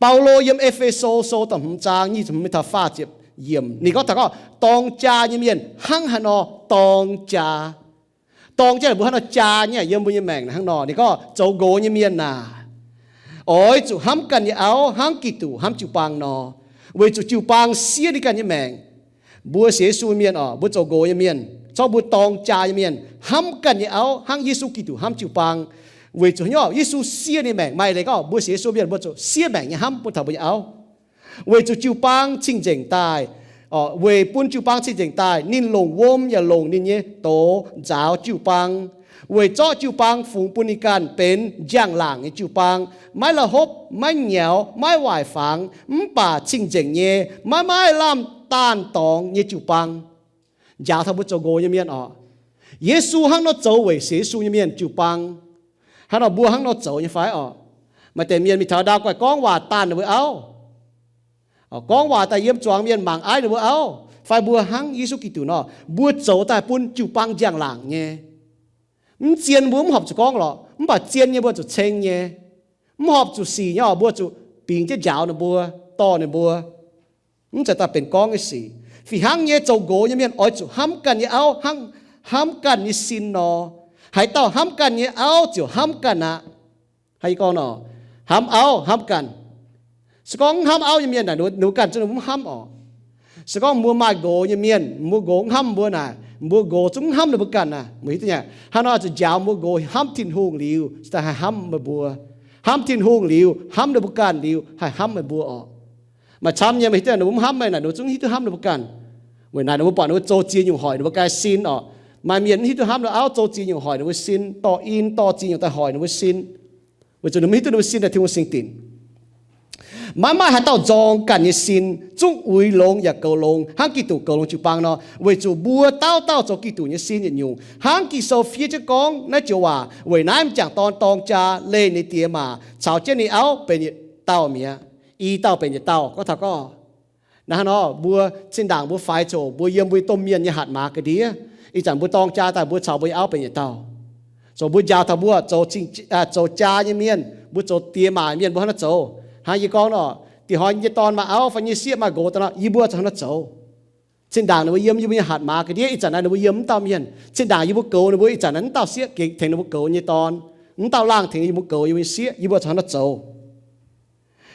Baulo yiem E^fe^so sou da'hmz zaang nyic ziepc hmz mingh taux faah ziepc yiemc, ninh gorngv taux gorngv dorng jaa nyei mienh hnangv haaix nor dorng jaa. Dorng jienv mbuo hnangv nor jaa nyei yiem mbuo nyei maengc hnangv nor. Ninh gorngv zoux nqox nyei mienh aah, oix zuqc hnamv ganh nyei auv hnangv Giduc hnamv jiu-baang nor, weic zuqc jiu-baang siev ninh ganh nyei maengc. Mbuo sienx Yesu mienh oc, mbuo zoux nqox nyei mienh, corc mbuo dorng jaa nyei mienh, hnamv ganh nyei auv hnangv Yesu Giduc hnamv jiu-baang. Weic zuqc haaix nyungc? Yesu siev ninh maengc. Maaih leiz gorngv mbuo sienx Yesu mienh mbuo zuqc siev maengc nyei hnamv bun taux mbuo nyei auv. Weic zuqc jiu-baang cing-nzengc daaih, weic bun jiu-baang cing-nzengc daaih, ninh longc wuom yaac longc ninh nyei doz nzaaux jiu-baang, weic zorqv jiu-baang fungx bun ninh ganh benx njang-laangc nyei jiu-baang, maiv la'hopv, maiv nyaux, maiv waaic fangx, mv baac cing-nzengc nyei, maiv maaih lamh daanh dorngx nyei jiu-baang. Njaaux taux mbuo zoux nqox nyei mienh oc, Yesu hnangv nor zoux weic sienx Yesu nyei mienh jiu-baang. Hnangv nor mbuo hnangv nor zoux nyei fai oc? Maaih deix mienh mingh taux ndau guaih gorngv waac daanh ninh mbuo auv, gorngv waac daaih yiem zuangx mienh mangc aiv ninh mbuo auv. Fai mbuo hnangv Yesu Giduc nor, mbuo zoux daaih bun jiu-baang njang-laangc nyei. Mv zien mbuo mv horpc zuqc gorngv lorqc, mv baac zien nyei mbuo zuqc ceng nyei. Mv horpc zuqc sic nyei oc, mbuo zuqc bingx jienv njaaux ninh mbuo, dorh ninh mbuo. Mv zeiz daaih benx gorngv nyei sic. Fih hnangv nyei, zoux nqox nyei mienh oix zuqc hnamv ganh nyei auv hnangv hnamv ganh nyei sin nor. Haaix dauh hnamv ganh nyei auv ziouc hnamv ganh aqv. Hnangv yie gorngv nor, hnamv auv hnamv ganh. Se gorngv mv hnamv auv nyei mienh naaic, ninh mbuo ganh zungv ninh mbuo mv hnamv oc. Se gorngv mbuo maaih nqox nyei mienh, mbuo nqox mv hnamv mbuo naaic, mbuo nqox zungv mv hnamv ninh mbuo ganh aqv. Meih hiuv duqv nyei? Hnangv nor oix zuqc njaaux mbuo nqox hnamv Tin-Hungh liuz, cingx daaih haih hnamv meih mbuo. Hnamv Tin-Hungh liuz, hnamv ninh mbuo ganh liuz, haih hnamv meih mbuo oc. Maaih camv nyei, meih hiuv duqv ninh mbuo mv hnamv meih naaic, ninh mbuo zungv hiuv duqv hnamv ninh mbuo ganh. Weic naaic ninh mbuo buatc ninh mbuo zoux ziex nyungc hoic ninh mbuo ganh sin oc. Maaih mienh mv hiuv duqv hnamv ninh auv zoux ziex nyungc hoic ninh mbuo sin, dorh in dorh ziex nyungc daaih hoic ninh mbuo sin. Weic zuqc ninh mbuo mv hiuv duqv ninh mbuo sin daaih Tin-Hungh singx dinc. Maiv maaih haaix dauh nzorng ganh nyei sin, zungv uix longx yaac goux longx hnangv Giduc goux longx jiu-baang nor, weic zuqc mbuo dauh dauh zoux Giduc nyei sin yietc nyungc. Hnangv Ging-Sou fiev jienv gorngv naaiv joux waac, weic naaiv m'jangc dorn dorng jaa leih ninh die maac caux jienv ninh auv benx yietc dauh mi'aqv. I dauh benx yietc dauh. Gorngv taux gorngv naaiv hnangv nor, mbuo zinh ndaangc mbuo faix ziouc mbuo yiem mbuo domh mienh nyei hatc maaz ga'ndiev. Ih zanc mbuo dorng jaa daaih mbuo caux mbuo nyei auv benx yietc dauh. Zoux mbuo njaaux taux mbuo zoux, zoux jaa nyei mienh, mbuo zoux die maac mienh mbuo hnangv naaiv zoux. Hnangv yie gorngv nor, dih hnoi nyei dorn maaih auv fai nyei sieqv maaih nqox daaih nor, yie mbuo zoux hnangv naaiv zoux. Zinh ndaangc ninh mbuo yiem yie mbuo nyei hatc maaz ga'ndiev, ih zanc naaiv ninh mbuo yiem mv dauh mienh. Zinh ndaangc yie mbuo goux ninh mbuo, ih zanc naaiv mv dauh sieqv gengh tengx ninh mbuo goux nyei dorn, mv dauh laangh tengx yie mbuo goux yie mbuo nyei sieqv, yie mbuo zoux hnangv naaiv zoux.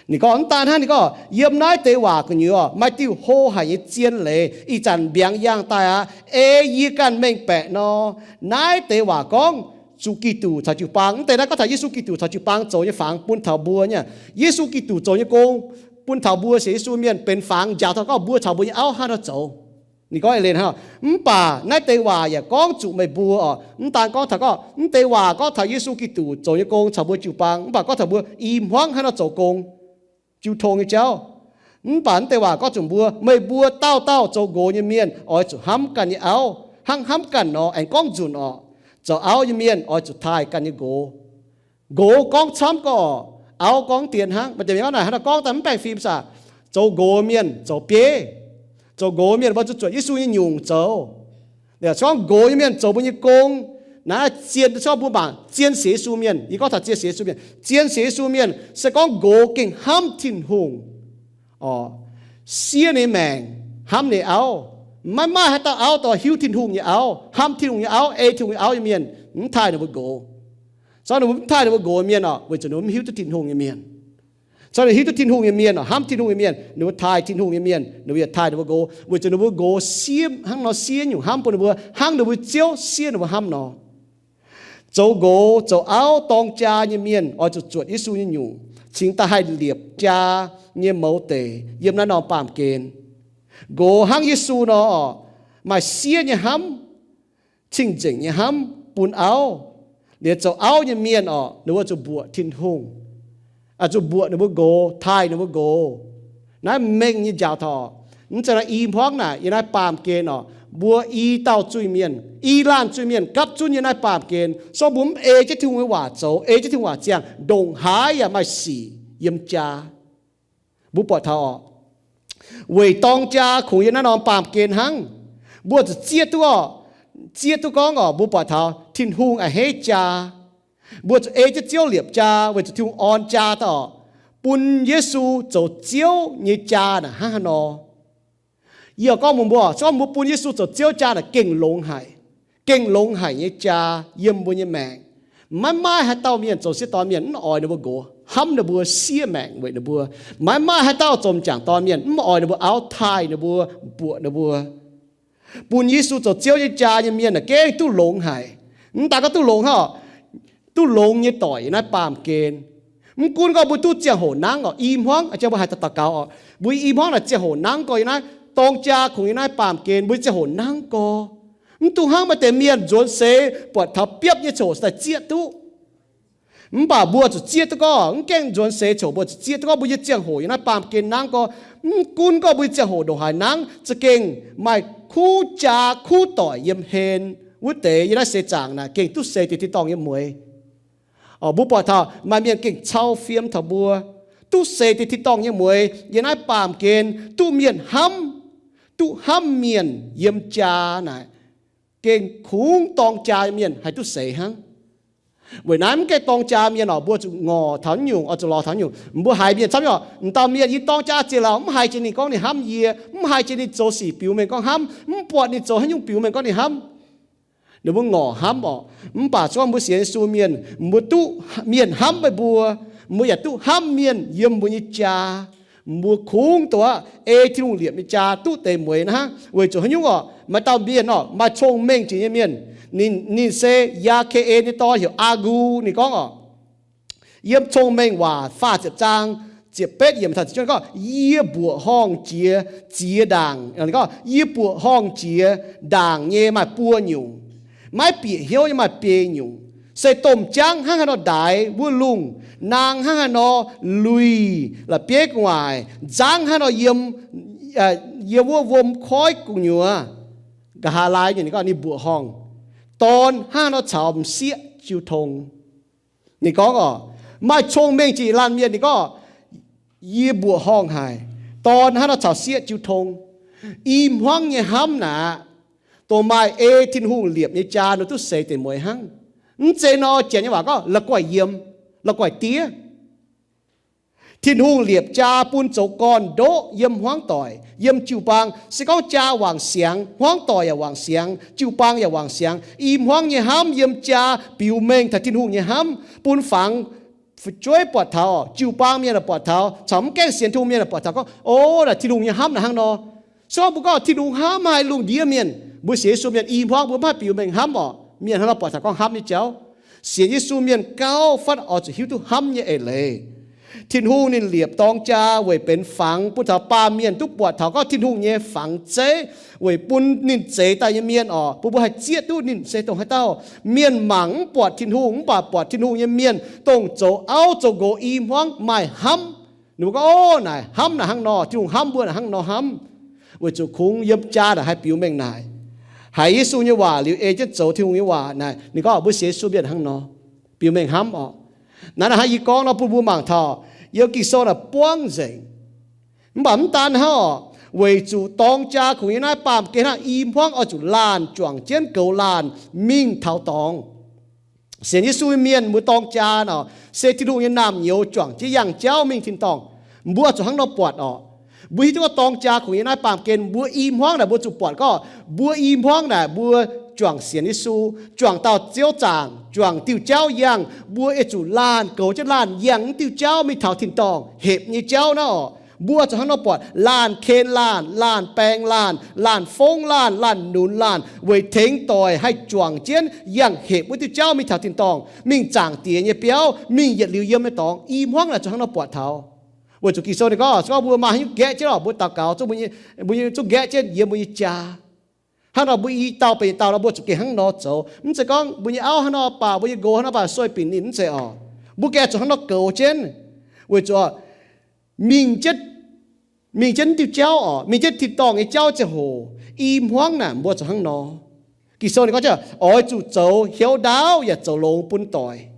Ninh gorngv mv daan hnangv, ninh gorngv yiem naaiv deix waac gu'nyuoz maaih diuh hlo haic nyei zien leiz ih zanc mbiaangx yangh daaih aqv. Ei yie ganh mengh baeqc nor, naaiv deix waac gorngv zuqc Giduc caux jiu-baang. Mv deix naaiv gorngv taux Yesu Giduc caux jiu-baang zoux nyei fangx bun taux mbuo nyei. Yesu Giduc zoux nyei gong bun taux mbuo sienx Yesu mienh benx fangx njaaux taux gorngv mbuo caux mbuo nyei auv hnangv nor zoux. Ninh gorngv eix leiz hnangv. Mv baac naaiv deix waac yaac gorngv zuqc meih mbuo oc. Mv daan gorngv taux gorngv mv deix waac gorngv taux Yesu Giduc zoux nyei gong caux mbuo jiu-baang, mv baac gorngv taux mbuo i hmuangv hnangv nor zoux gong, jiu tong nyei jauv. Mv baac mv deix waac gorngv zuqc mbuo, meih mbuo dauh dauh zoux nqox nyei mienh oix zuqc hnamv ganh nyei auv hnangv hnamv ganh nor. Aengx gorngv nzunc oc, zoux auv nyei mienh oix zuqc taaih ganh nyei nqox. Nqox gorngv camv gorx, auv gorngv dien hnangv. Maaih deix mienh gorngv naaic hnangv nor gorngv daaih mv baengh fim saah? Zoux nqox mienh zoux bieiv. Zoux nqox mienh mbuo zuqc zuotc Yesu nyei nyungc zoux. Se gorngv nqox nyei mienh zoux mbuo nyei gong, naaiv zien, se gorngv mbuo mangc zien sienx Yesu mienh, yie gorngv taux zien sienx Yesu mienh, zien sienx Yesu mienh se gorngv nqox gengh hnamv Tin-Hungh, siev ninh maengc, hnamv ninh auv. Maiv maaih haaix dauh auv dorh hiuv Tin-Hungh nyei auv, hnamv Tin-Hungh nyei auv, ei Tin-Hungh nyei auv nyei mienh mv taaih ninh mbuo nqox. Se gorngv ninh mbuo mv taaih ninh mbuo nqox mienh oc, weic zuqc ninh mbuo mv hiuv duqv Tin-Hungh nyei mienh. Se gorngv ninh hiuv duqv Tin-Hungh nyei mienh oc, hnamv Tin-Hungh nyei mienh, ninh mbuo taaih Tin-Hungh nyei mienh, ninh mbuo yietc taaih ninh mbuo nqox, weic zuqc ninh mbuo nqox siev hnangv nor siev nyungc hnamv bun ninh mbuo, hnangv ninh mbuo Ziouv siev ninh mbuo hnamv nor. Zoux nqox zoux auv dorng jaa nyei mienh oix zuqc zuotc Yesu nyei nyungc, cingx daaih haih liepc jaa nyei mouz deic yiem naaiv norm baamh gen. Nqox hnangv Yesu nor oc, maaih siev nyei hnamv, cing-nzengc nyei hnamv bun auv. Liuz zoux auv nyei mienh oc, ninh mbuo zuqc mbuoqc Tin-Hungh, zuqc mbuoqc ninh mbuo nqox, taaih ninh mbuo nqox. Naaiv mengh nyei njaaux taux, mv zeiz nor i hmuangv naaic yiem naaiv baamh gen oc, mbuo i dauh zuiz-mienh, i laanh zuiz-mienh gapv zunv yiem naaiv baamh gen, se gorngv mbuo mv ei jienv Tin-Hungh nyei waac zoux, ei jienv Tin-Hungh waac ziangh, ndongc haaix yaac maaih sic yiem jaa. Mbuo buatc taux oc, weic dorng jaa kungx yiem naaiv norm baamh gen hnangv. Mbuo zuqc zieqv duqv oc, zieqv duqv gorngv oc, mbuo buatc taux Tin-Hungh a'hneiv jaa. Mbuo zuqc ei jienv Ziouv liepc jaa weic zuqc Tin-Hungh orn jaa daaih oc, bun Yesu zoux Ziouv nyei jaa naaic hnangv haaix nor. Yie gorngv mbuox mbuo, se gorngv mbuo bun Yesu zoux Ziouv jaa naaic gengh longx haic, gengh longx haic nyei jaa yiem mbuo nyei maengc. Maiv maaih haaix dauh mienh zoux sieqv dorn mienh mv oix ninh mbuo nqox hnamv ninh mbuo, siev maengc weic ninh mbuo. Maiv maaih haaix dauh zoux m'jangc dorn mienh mv oix ninh mbuo auv taaih ninh mbuo, mbuoqc ninh mbuo. Bun Yesu zoux Ziouv nyei jaa nyei mienh aah, gengh duqv longx haic. Mv daan gorngv duqv longx hnangv, duqv longx nyei doic yiem naaiv baamh gen. Mv gunv gorngv mbuo duqv ziangh hoc nangv oc, i hmuangv, jang mbuo haiz daux gaux oc, mbuo i hmuangv naaic ziangh hoc nangv gorx yiem naaiv dorng jaa kungx yiem naaiv baamh gen, mbuo ziangh hoc nangv gorx. Mv dungx hnangv maaih deix mienh nzuonx seix buatc taux biopv nyei ziangh hoc se daaih zieqv duqv. Mv baac mbuo zuqc zieqv duqv gorngv, mv gaengh nzuonx seix ziouc mbuo zuqc zieqv duqv gorngv mbuo nyei ziangh hoc yiem naaiv baamh gen nangv gorx. Mv gunv gorngv mbuo nyei ziangh hoc ndongc haaix nangv, za'gengh maaih kuv jaa kuv doic yiem hlen wuov deix yiem naaiv seix zaangc naaic gengh duqv seix deix tin-dorngh nyei mueix. Mbuo buatc taux maaih mienh gengh cau fiem taux mbuo, duqv seix deix tin-dorngh nyei mueix yiem naaiv baamh gen, duqv mienh hnamv, duqv hnamv mienh yiem jaa naaic. gengh kungx dorng jaa mienh haih duqv seix hnangv. Weic naaiv mv gaengh dorng jaa mienh oc, mbuo zuqc ngorc taux nyungc, oix zuqc lorz taux nyungc. Mbuo haiz mienh camv nyei oc, m'dauh mienh yie dorng jaa ziec lorqc, mv haiz jiex ninh gorngv ninh hnamv yie, mv haiz jiex ninh zoux sic biux mengh gorngv hnamv, mv buatc ninh zoux haaix nyungc biux mengh gorngv ninh hnamv. Ninh mbuo ngorc hnamv oc. Mv baac se gorngv mbuo sienx Yesu mienh, mbuo duqv mienh hnamv meih mbuo, mbuo yaac duqv hnamv mienh yiem mbuo nyei jaa. Mbuo kungx duqv ei Tin-Hungh liepc nyei jaa duqv deix mueiz hnangv. Weic zuqc haaix nyungc oc? Maaih dauh mienh oc, maaih cong-mengh jiex nyei mienh. Ninh, ninh se Yaa^ke^en nyei dorn, heuc Aa^ngu. Ninh gorngv oc, yiem Cong-Mengh Waac faah ziepc zaang ziepc betv yiemc taux ziepc juov gorngv, yie mbuoqc horngh jiex ziex ndaangc. Ninh gorngv, yie mbuoqc horngh jiex ndaangc nyei maaih buo nyungc, maiv bieqc hnyouv nyei maaih biei nyungc, se domh jaangv hnangv haaix nor ndaix wuov lungh, naang hnangv haaix nor luih la'bieiv gu'nguaaic, nzangv hnangv nor yiem, yiem wuov wuom koiv gu'nyuoz. Nqa'haav laai nyei ninh gorngv ninh mbuoqc horngh, dorn hnangv haaix nor caux m'sieqv jiu tong. Ninh gorngv oc, maaih cong-mengh jiex laanh mienh, ninh gorngv, yie mbuoqc horngh haic, dorn hnangv nor caux sieqv jiu tong. I hmuangv nyei hnamv naaic, dongh maaih ei Tin-Hungh liepc nyei jaa nor duqv seix deix mueiz hnangv. Mv zeiz nor, Janx nyei waac gorngv la'guaih yiem, la'guaih diev. Tin-Hungh liepc jaa bun zoux gorn-ndoqv yiem hmuangv doic, yiem jiu-baang. Se gorngv jaa wangc siangx, hmuangv doic yaac wangc siangx, jiu-baang yaac wangc siangx. I hmuangv nyei hnamv yiem jaa biux mengh taux Tin-Hungh nyei hnamv, bun fangx fu'jueiv buatc taux, jiu-baang mienh buatc taux, caux mv gaengh sienx Tin-Hungh mienh buatc taux gorngv, o, naaic Tin-Hungh nyei hnamv naaic hnangv nor. Se gorngv mbuo gorngv Tin-Hungh hnamv haaix lungh ndiev mienh, mbuo sienx Yesu mienh i hmuangv mbuo mv haih biux mengh hnamv oc. Mienh hnangv nor buatc taux gorngv hnamv nyei jauv. Sienx Yesu mienh gauh fatv oix zuqc hiuv duqv hnamv nyei eix leiz. Tin-Hungh ninh liepc dorng jaa weic benx fangx bun taux baamh mienh duqv buatc taux gorngv Tin-Hungh nyei fangx zeiv, weic bun ninh zeix daaih nyei mienh oc, bun mbuo haih zieqv duqv ninh se dongh haaix dauh. Mienh mangc mv buatc Tin-Hungh, mv baac buatc Tin-Hungh nyei mienh dongh zoux auv zoux nqox i hmuangv maaih hnamv. Ninh mbuo gorngv, o, naaic hnamv naaic hnangv nor, Tin-Hungh hnamv mbuo naaic hnangv nor hnamv. Weic zuqc kungx yiem jaa naaic haih biux mengh naaic. Haiz Yesu nyei waac liuz ei jienv zoux Tin-Hungh nyei waac naaic, ninh gorngv mbuo sienx Yesu mienh hnangv nor, biux mengh hnamv oc. Naaiv naaic hnangv yie gorngv nor bun mbuo mangc taux, yiem Ging-Sou naaic buangv nzengc. Mv baac mv daan hnangv oc, weic zuqc dorng jaa kungx yiem naaiv baamh gen hnangv, i hmuangv oix zuqc laanh juangc jienv goux laanh mingh taux dorngx. Sienx Yesu mienh mbuo dorng jaa nor, se Tin-Hungh nyei naamh nyouz juangc jienv yangh jauv mingh tin-dorngh. Mbuo zuqc hnangv nor buatc oc. Mbuo hiuv duqv gorngv dorng jaa kungx yiem naaiv baamh gen, mbuo i hmuangv naaic mbuo zuqc buatc gorngv, mbuo i hmuangv naaic mbuo juangc sienx Yesu, juangc dauh Ziouv zaangc, juangc diuh jauv yangh, mbuo oix zuqc laanh goux jienv laanh yangh wuov diuh jauv mingh taux tin-dorngh hepc nyei jauv naaiv oc. Mbuo zuqc hnangv nor buatc laanh ken laanh, laanh baeng laanh, laanh fongv laanh, laanh nunz laanh, weic tengx doic haih juangc jienv yangh hepc wuov diuh jauv mingh taux tin-dorngh, mingh zaangc Diex nyei biauv, mingh yietc liuz yiem nyei dorngx. I hmuangv naaic zuqc hnangv nor buatc taux. Weic zuqc Ging-Sou ninh gorngv, se gorngv mbuo maaih haaix nyungc nqaeqv jienv oc, mbuo daux gaux zungv, mbuo nyei zungv nqaeqv jienv yiem mbuo nyei jaa. Hnangv nor mbuo i dauh benx i dauh nor, mbuo zuqc gengh hnangv nor zoux. Mv zeiz gorngv mbuo nyei auv hnangv nor baac, mbuo nyei nqox hnangv nor baac, sueih binc ninh, mv zeiz oc. Mbuo gengh zuqc hnangv nor goux jienv. Weic zuqc mingh jienv, mingh jienv diuh jauv oc, mingh jienv tin-dorngh nyei jauv ziangh hoc, i hmuangv naaic mbuo zuqc hnangv nor. Ging-Sou ninh gorngv, oix zuqc zoux hnyouv ndaauv yaac zoux longx bun doic.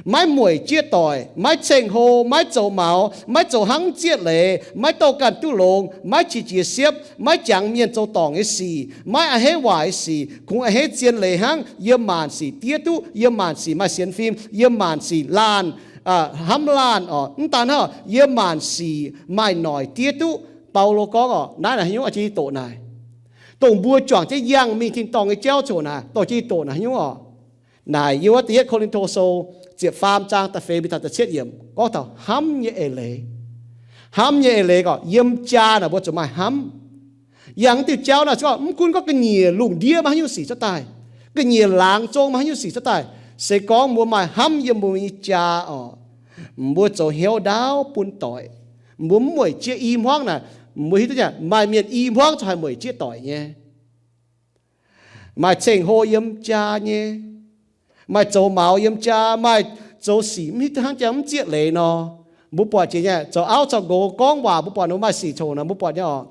Maiv mueic jieqv doic, maiv ceng-hlo, maiv zoux maux, maiv zoux hnangv zieqv leiz, maiv douh ganh duqv longx, maiv qiex jiez siepv, maiv jangx mienh zoux dorngc nyei sic, maiv a'hneiv waaic nyei sic, kungx a'hneiv zien leiz hnangv. Yiem maanc sic diev duqv, yiem maanc sic maaih sienx fim, yiem maanc sic laanh, hnamv laanh oc. Mv daan hnangv, yiem maanc sic maaih noic diev duqv. Baulo gorngv oc, naaiv naaic haaix nyungc, jiex doqc naaic, dongh mbuo juangc jienv yangh mingh tin-dorngh nyei jauv ziangh hoc naaic, dongh jiex doqc naaic haaix nyungc oc. Naaic yiem wuov da'yietv Ko^lin^to Sou ziepc faam zaang da'feix mingh taux da'cietv yiemc gorngv taux hnamv nyei eix leiz. Hnamv nyei eix leiz gorngv yiem jaa naaic mbuo zuqc maaih hnamv. Yangh diuh jauv naaic se gorngv mv gunv gorngv ga'nyiec lungh ndiev maaih haaix nyungc sic cuotv daaih, ga'nyiec laangz zong maaih haaix nyungc sic cuotv daaih, se gorngv mbuo maaih hnamv yiem mbuo nyei jaa oc, mbuo zoux hnyouv ndaauv bun doic. Mbuo mv mueic jieqv i hmuangv naaic, mbuo hiuv duqv maaih mienh i hmuangv zuqc haih mueic jieqv doic nyei. Maaih ceng-hlo yiem jaa nyei, maaih zoux maux yiem jaa, maaih zoux sic mv hiuv duqv hnangv jaa mv zieqv leiz nor. Mbuo buatc jiex nyei, zoux auv caux nqox gorngv waac, mbuo buatc ninh maaih sic coc nor, mbuo buatc nyei oc.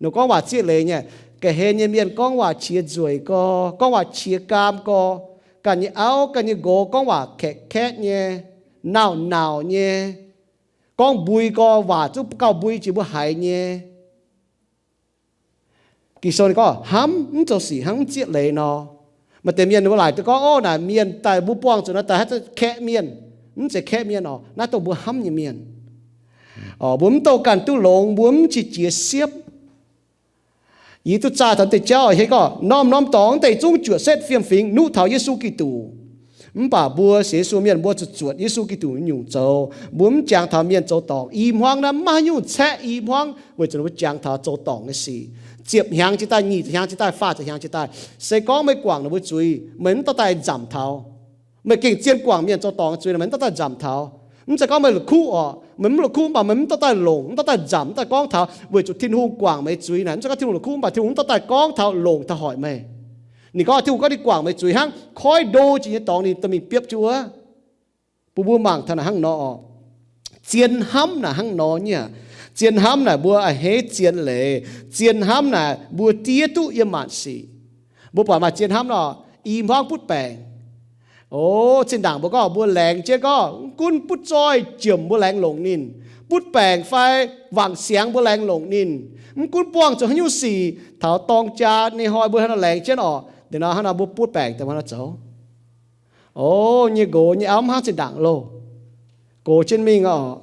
Ninh gorngv waac zieqv leiz nyei. Ga'hlen nyei mienh gorngv waac qiex nzueic gorx, gorngv waac qiex gaam gorx. Ganh nyei auv, ganh nyei nqox gorngv waac kaeqv-kaeqv nyei, nauc-nauc nyei, gorngv mbui gorx, waac zungv gauh mbui jiex mbuo haiz nyei. Ging-Sou ninh gorngv hnamv mv zoux sic hnangv mv zieqv leiz nor. Maaih deix mienh ninh mbuo laaic duqv gorngv, ov, naaic mienh daaih mbuo buangh zuqc naaiv daaih haaix zanc kaeqv mienh. Mv zeiz kaeqv mienh oc, naaiv dongh mbuo hnamv nyei mienh. Mbuo mv douh ganh duqv longx, mbuo mv qiex jiez siepv. Yie duqv zaah taux deix jauv hietv gorngv, norm-norm dorngx deix zungv juoqc setv fiem-fingx nuqv taux Yesu Giduc. Mv baac mbuo sienx Yesu mienh mbuo zuqc zuotc Yesu Giduc nyungc zoux. Mbuo mv jangx taux mienh zoux dorngc. I hmuangv naaiv maiv nyungc caeqv i hmuangv weic zuqc mbuo jangx taux zoux dorngc nyei sic. Ziepc hnyangx jiex daaih, nyic ziepc hnyangx jiex daaih, faah ziepc hnyangx jiex daaih, se gorngv meih guangc ninh mbuo zuiz, meih mv dorh daaih nzamc taux. Meih gengh zien guangc mienh zoux dorngc nyei zuiz, meih mv dorh daaih nzamc taux. Mv zeiz gorngv meih la'kuqv oc, meih mv la'kuqv mv baac meih mv dorh daaih longc, mv dorh daaih nzamc, mv dorh daaih gorngv taux weic zuqc Tin-Hungh guangc meih zuiz naaic. Mv zeiz gorngv Tin-Hungh la'kuqv mv baac Tin-Hungh mv dorh daaih gorngv taux longc taux hoic meih. Ninh gorngv Tin-Hungh gorngv ninh guangc meih zuiz hnangv koiv ndo jiex nyei dorngx ninh dorh mingh biopv jienv wuov. Bun mbuo mangc taux naaic hnangv nor oc. Zien hnamv naaic hnangv nor nyei aqv. Zien hnamv naaic mbuo a'hneiv zien leiz. Zien hnamv naaic mbuo diev duqv yiem maanc sic. Mbuo buatc maaih zien hnamv nor, i hmuangv butv baengc. O, zinh ndaangc mbuo gorngv mbuo laengz jienv gorngv, mv gunv butv zoih jiemc mbuo laengz longc ninh, butv baengc fai wangc siangx mbuo laengz longc ninh, mv gunv buangh zuqc haaix nyungc sic, taux dorng jaa nyei hnoi mbuo hnangv nor laengz jienv oc. Deix nor hnangv nor mbuo butv baengc daaih hnangv nor zoux. O, nyei nqox nyei auv mv hnangv zinh ndaangc loh. Gox jienv mingh oc.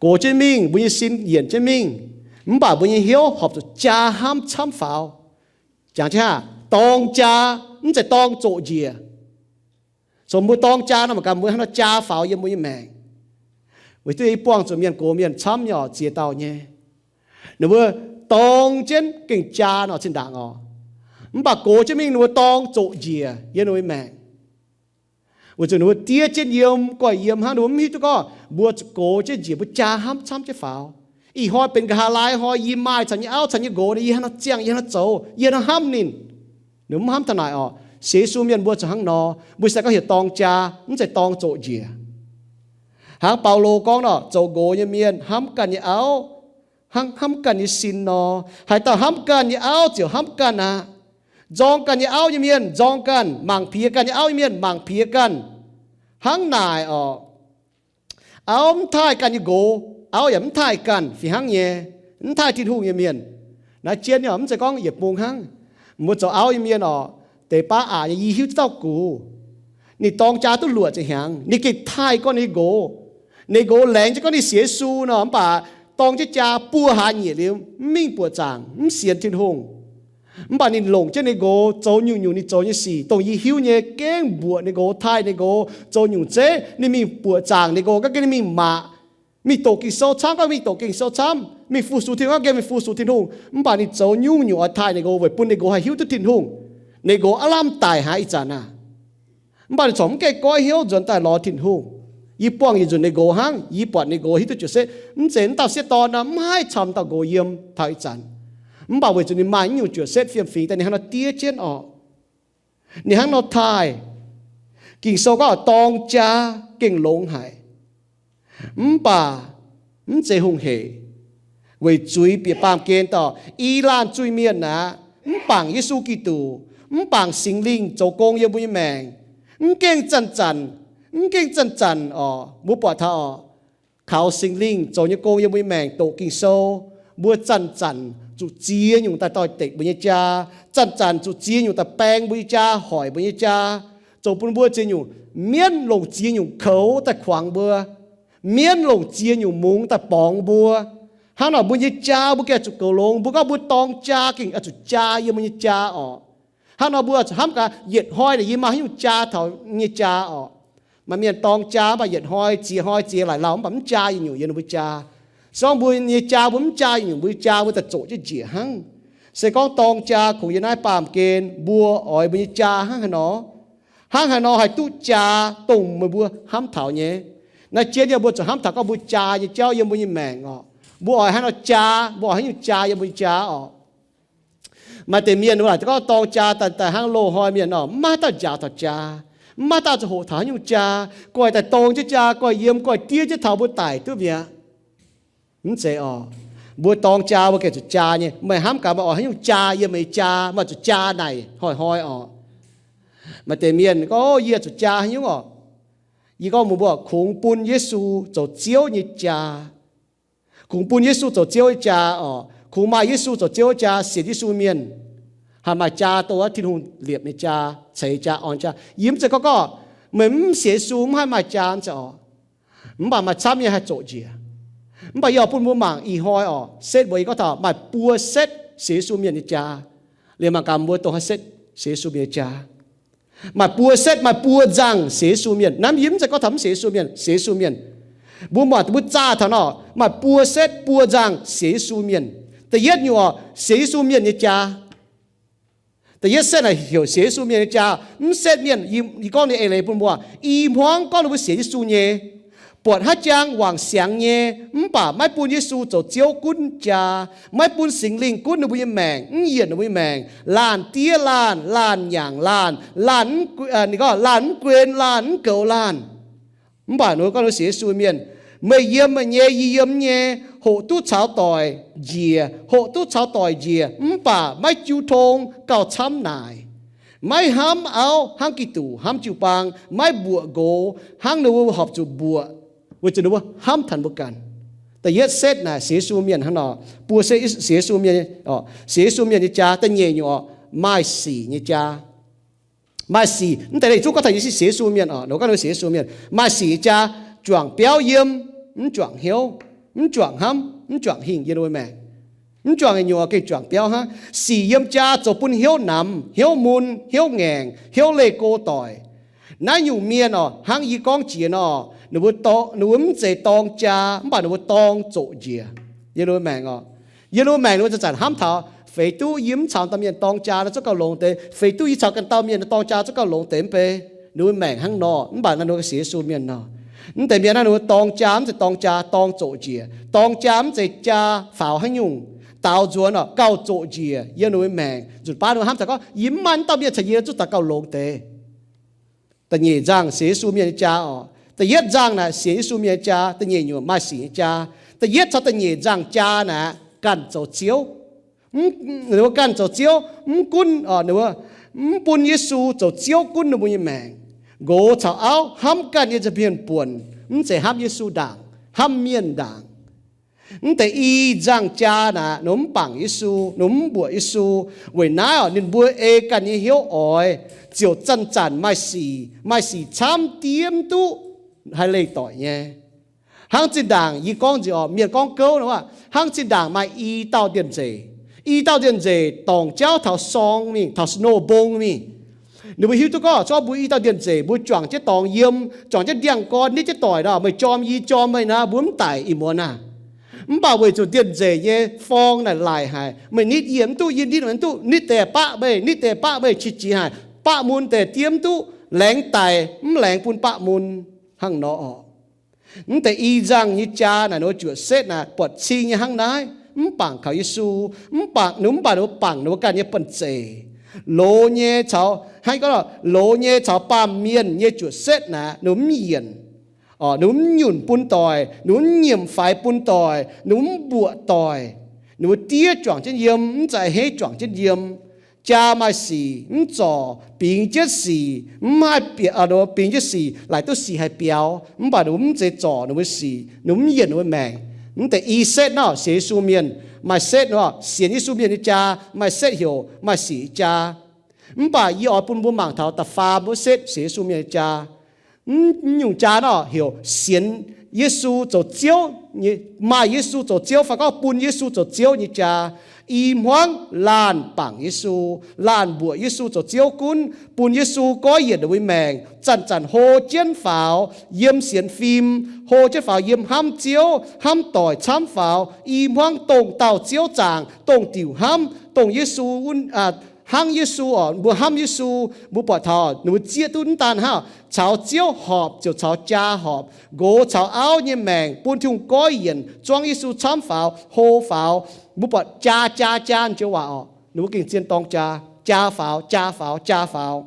Gox jienv mingh, mbuo nyei sin yienc jienv mingh, mv baac mbuo nyei hnyouv horpc zuqc jaa hnamv camv faaux. Jangx jienv hnangv dorng jaa, mv zeiz dorng zoqc njiec. Caux mbuo dorng jaa nor mangc gaax mbuo hnangv nor jaa faaux yiem mbuo nyei maengc. Weic duqv yie buangh zuqc mienh gox mienh camv nyei oc, ziex dauh nyei. Ninh mbuo dorng jienv gengh jaa nor zinh ndaangc oc. Mv baac gox jienv mingh ninh mbuo dorng zoqc njiec yiem ninh mbuo nyei maengc. Weic zuqc ninh mbuo diev jienv yiem, goiv yiem hnangv, ninh mbuo mv hiuv duqv gorngv mbuo zuqc gox jienv njiec, mbuo jaa hnamv camv jienv faaux. Ih hnoi benx nqa'haav laai hnoi, yie maaih caux nyei auv caux nyei nqox, yie hnangv nor ziangh, yie hnangv nor zoux, yie hnangv nor hnamv ninh. Ninh mv hnamv taux naaic oc. Sienx Yesu mienh mbuo zuqc hnangv nor, mbuo se gorngv heuc dorng jaa, mv zeiz dorng zoqc njiec. Hnangv Baulo gorngv nor, zoux nqox nyei mienh hnamv ganh nyei auv hnangv hnamv ganh nyei sin nor. Haaix dauh hnamv ganh nyei auv ziouc hnamv ganh aqv. Nzorng ganh nyei auv nyei mienh nzorng ganh, mangc piex ganh nyei auv nyei mienh mangc piex ganh. Hnangv naaic oc, auv mv taaih ganh nyei nqox, auv yaac mv taaih ganh fih hnangv nyei, mv taaih Tin-Hungh nyei mienh. Naaiv jienv nyei oc, mv zeiz gorngv yietc bung hnangv. Mbuo zoux auv nyei mienh oc, deix baav aqc nyei, yie hiuv duqv dauh gux, ninh dorng jaa duqv luoqc ziepc hnyangx, ninh gengh taaih gorngv ninh nqox. Ninh nqox laengz jienv gorngv ninh sienx Yesu nor, mv baac dorng jienv jaa buo hlaax nyieqc liuz mv mingh buoqc zaangc, mv sienx Tin-Hungh. Mv baac ninh longc jienv ninh nqox zoux nyungc-nyungc ninh zoux nyei sic, dongh yie hiuv nyei, gengh mbuoqc ninh nqox, taaih ninh nqox, zoux nyungc zeiv, ninh mingh buoqc zaangc ninh nqox, gorngv gengh ninh mingh maa, mingh doqc Ging-Sou camv, gorngv mingh doqc Ging-Sou camv, mingh fu-sux Tin-Hungh, gorngv gengh mingh fu-sux Tin-Hungh. Mv baac ninh zoux nyungc-nyungc oix taaih ninh nqox weic bun ninh nqox haih hiuv duqv Tin-Hungh. Ninh nqox aav lamh daic haic ih zanc aqv. Mv baac ninh corc mv gaengh goiv hnyouv nzuonx daaih lorz Tin-Hungh. Yie buangh yietc nzunc ninh nqox hnangv, yie buatc ninh nqox hiuv duqv juoqc setv. Mv zeiz mv dauh sieqv dorn nor mv haih camv dauh nqox yiem taux ih zanc. Mv baac weic zuqc ninh maaih nyungc juoqc setv fiem-fingx daaih ninh hnangv nor diev jienv oc. Ninh hnangv nor taaih. Ging-Sou gorngv dorng jaa gengh longx haic, mv baac mv zeiz hungh hec, weic zuiz bieqc baamh gen dorh. I laanh zuiz-mienh aqv, mv bangc Yesu Giduc, mv bangc Singx Lingh zoux gong yiem mbuo nyei maengc, mv gengh zanc-zanc, mv gengh zanc-zanc oc, mbuo buatc taux oc, kaux Singx Lingh zoux nyei gong yiem mbuo nyei maengc doqc Ging-Sou, mbuo zanc-zanc zuqc ziex nyungc daaih doix-dekc mbuo nyei jaa, zanc-zanc zuqc ziex nyungc daaih baeng mbuo nyei jaa, hoic mbuo nyei jaa, zoux bun mbuo ziex nyungc mienv longc ziex nyungc koux daaih kuangx mbuo, mienv longc ziex nyungc mungz daaih borngz mbuo. Hnangv nor mbuo nyei jaa mbuo gengh zuqc goux longx. Mbuo gorngv mbuo dorng jaa gengh oix zuqc jaa yiem mbuo nyei jaa oc. Hnangv nor mbuo zuqc hnamv gaax, yietc hnoi naaic yie maaih haaix nyungc jaa taux nyei jaa oc. Maaih mienh dorng jaa mv baac yietc hnoi ziex hnoi ziex laaic lauh mv baac mv jaa yietc nyungc yiem ninh mbuo jaa. Se gorngv mbuo nyei jaa mbuo mv jaa yietc nyungc, mbuo nyei jaa mbuo daaih zoqc jienv njiec hnangv. Se gorngv dorng jaa kungx yiem naaiv baamh gen, mbuo oix mbuo nyei jaa hnangv haaix nor, hnangv haaix nor haih duqv jaa dongh meih mbuo hnamv taux nyei. Naaiv jien yie mbuo zuqc hnamv taux gorngv mbuo jaa nyei jauv yiem mbuo nyei maengc oc. Mbuo oix hnangv haaix nor jaa, mbuo oix haaix nyungc jaa yiem mbuo nyei jaa oc. Maaih deix mienh mbuo laaic gorngv dorng jaa daaih daaih hnangv loz-hnoi mienh oc, mv maaih dauh njaaux taux jaa, mv maaih dauh zuqc hoqc taux haaix nyungc jaa, goiv daaih dorng jienv jaa, goiv yiem, goiv diev jienv taux mbuo daic duqv mi'aqv. Mv zeiz oc. Mbuo dorng jaa mbuo gengh zuqc jaa nyei. Meih hnamv gaax meih oix haaix nyungc jaa yiem meih nyei jaa, meih zuqc jaa naaic hnoi-hnoi oc. Maaih deix mienh gorngv, yie zuqc jaa haaix nyungc oc. Yie gorngv mbuox mbuo, kungx bun Yesu zoux Ziouv nyei jaa. Kungx bun Yesu zoux Ziouv nyei jaa oc. Kungx maaih Yesu zoux Ziouv jaa, sienx Yesu mienh haih maaih jaa, dongh wuov Tin-Hungh liepc nyei jaa, ceix jaa, orn jaa. Yie mv zeiz gorngv gorngv meih mv sienx Yesu mv haih maaih jaa, mv zeiz oc. Mv baac maaih camv nyei haih zoqc njiec. Mv baac yie oix bun mbuo mangc ih hnoi oc, setv mbuo, yie gorngv taux maaih buo setv sienx Yesu mienh nyei jaa. Liemh mangc gaax mbuo dongh haaix setv sienx Yesu mienh nyei jaa. Maaih buo setv, maaih buo nzangh sienx Yesu mienh. Naaiv yie mv zeiz gorngv taux mv sienx Yesu mienh, sienx Yesu mienh. Mbuo muangx, mbuo zaah taux nor, maaih buo setv buo nzangh sienx Yesu mienh. Da'yietv nyungc oc, sienx Yesu mienh nyei jaa. Da'yietv setv naaic heuc sienx Yesu mienh nyei jaa. Mv setv mienh, yie, yie gorngv ninh eix leiz bun mbuo, i hmuangv gorngv ninh mbuo sienx Yesu nyei, buatc haaix jangx wangc siangx nyei, mv baac maiv bun Yesu zoux Ziouv gunv jaa, maiv bun Singx Lingh gunv ninh mbuo nyei maengc, mv yienc ninh mbuo nyei maengc, laanh diev laanh, laanh nyaangc laanh, laanh mv, ninh gorngv laanh mv guen, laanh mv goux laanh. Mv baac ninh mbuo gorngv ninh sienx Yesu mienh, meih yiem meih nyei, yie yiem nyei, hoqc duqv caux doic njiec, hoqc duqv caux doic njiec, mv baac maiv jiu tong gauh camv naaic. Maiv hnamv auv hnangv Giduc hnamv jiu-baang, maiv mbuoqc nqox hnangv ninh mbuo horpc zuqc mbuoqc, weic zuqc ninh mbuo hnamv taux ninh mbuo ganh. Da'yietv setv naaic sienx Yesu mienh hnangv nor, buo setv sienx Yesu mienh, sienx Yesu mienh nyei jaa. Da'nyeic nyungc oc, maaih sic nyei jaa. Maaih sic, mv deix leiz-zuqv gorngv taux yie sienx Yesu mienh oc, ninh gorngv ninh sienx Yesu mienh. Maaih sic nyei jaa, juangc biauv yiem, mv juangc hnyouv, mv juangc hnamv, mv juangc hingh yiem ninh mbuo maengc. Mv juangc nyungc gengh juangc biauv hnangv. Sic yiem jaa zoux bun hnyouv namx, hnyouv mun, hnyouv ngaengc, hnyouv leih go doic. Naaiv nyungc mienh oc, hnangv yie gorngv jiex nor, ninh mbuo, ninh mbuo mv zeiz dorng jaa, mv baac ninh mbuo dorng zoqc njiec yiem ninh mbuo maengc oc. Yiem ninh mbuo maengc ninh mbuo zanc-zanc hnamv taux, feix duqv yie mv caux dauh mienh dorng jaa nor zungv gauh longx deix, feix duqv yie caux ganh dauh mienh dorng jaa zungv gauh longx deix mv bei. Ninh mbuo maengc hnangv nor, mv baac naaiv ninh mbuo sienx Yesu mienh nor, mv deix mienh naaiv ninh mbuo dorng jaa mv zeiz dorng jaa dorng zoqc njiec. Dorng jaa mv zeiz jaa faaux haaix nyungc, daaux nzuonx oc, gauh zoqc njiec yiem ninh mbuo maengc. Nzunc baav ninh mbuo hnamv taux gorngv, yie mv maaih dauh mienh caux yie zungv daaih gauh longx deix. Da'nyeic nzangh sienx Yesu mienh nyei jaa oc. Da'yietv nzangh naaic sienx Yesu mienh nyei jaa. Da'nyeic nyungc maaih sic nyei jaa. Da'yietv caux da'nyeic nzangh jaa naaic ganh zoux Ziouv. Ninh mbuo ganh zoux Ziouv, mv gunv, mv bun Yesu zoux Ziouv gunv ninh mbuo nyei maengc. Nqox caux auv hnamv ganh nyei nza'hmien buonc, mv zeiz hnamv Yesu ndaangc, hnamv mienh ndaangc. Mv deix i nzangh jaa naaic, ninh mv bangc Yesu, ninh mv mbuoqc Yesu. Weic naaiv oc, ninh mbuo ei ganh nyei hnyouv oix, ziouc zanc-zanc maaih sic, maaih sic camv diev mv duqv haih leih doic nyei. Hnangv zinh ndaangc yie gorngv nziex oc, mienh gorngv gouv nor, hnangv zinh ndaangc maaih i dauh ndie-nzeic. I dauh ndie-nzeic dorngc jauv taux sorng mingh, taux snow mbong mingh. Ninh mbuo hiuv duqv gorngv, corc mbuo i dauh ndie-nzeic, mbuo juangc jienv dorngx yiem, juangc jienv ndiangx-gorn, nitv jienv doic nor, meih jorm yie jorm meih naaic, mbuo mv daic ih muonz aav. Mv baac weic zuqc ndie-nzeic nyei forng naaic laic haic, meih nitv yie mv duqv, yie nitv meih mv duqv, nitv deix baqv meih, nitv deix baqv meih qiex jiez haic, baqv mun deix diev mv duqv, laengz daic mv laengz bun baqv mun, hnangv nor oc. Mv deix i nzangh nyei jaa naaic, ninh mbuo juoqc setv naaic buatc cing nyei hnangv naaiv, mv bangc kaux Yesu, mv bangc ninh, mv baac ninh mbuo bangc ninh mbuo ganh nyei banh zeic. Loz nyei caux, hnangv gorngv loz nyei caux baamh mienh nyei juoqc setv naaic, ninh mbuo mv yienc, ninh mbuo mv nyunc bun doic, ninh mbuo mv nyiemc faix bun doic, ninh mbuo mv mbuoqc doic, ninh mbuo diev juangc jienv yiem, mv zeiz a'hneiv juangc jienv yiem. Jaa maaih sic, mv zorc, bingx jienv sic, mv haih bieqc, bingx jienv sic, laaic duqv sic haih biaux, mv baac ninh mbuo mv zeiz zorc ninh mbuo sic, ninh mbuo mv yienc ninh mbuo maengc. Mv deix i setv nor sienx Yesu mienh, maaih setv nor sienx Yesu mienh nyei jaa, maaih setv heuc maaih sic nyei jaa. Mv baac yie oix bun mbuo mangc taux da'faam wuov setv sienx Yesu mienh nyei jaa. Mv nyungc jaa nor heuc sienx Yesu zoux Ziouv, maaih Yesu zoux Ziouv fai gorngv bun Yesu zoux Ziouv nyei jaa. I hmuangv laanh bangc Yesu, laanh mbuoqc Yesu zoux Ziouv gunv, bun Yesu goiv yienc ninh mbuo nyei maengc, zanc-zanc hlo jienv faaux, yiem sienx fim, hlo jienv faaux yiem hnamv Ziouv, hnamv doic camv faaux. I hmuangv dongh dauh Ziouv zaangc, dongh diuc hnamv, dongh Yesu, hnangv Yesu oc, mbuo hnamv Yesu, mbuo buatc taux ninh mbuo zieqv duqv mv daan hnangv, caux Ziouv horpc ziouc caux jaa horpc, nqox caux auv nyei maengc bun Tin-Hungh goiv yienc, zuangv Yesu camv faaux, hlo faaux. Mbuo buatc jaa, jaa, jaa joux waac oc, ninh mbuo gengh zien dorng jaa, jaa faaux, jaa faaux, jaa faaux.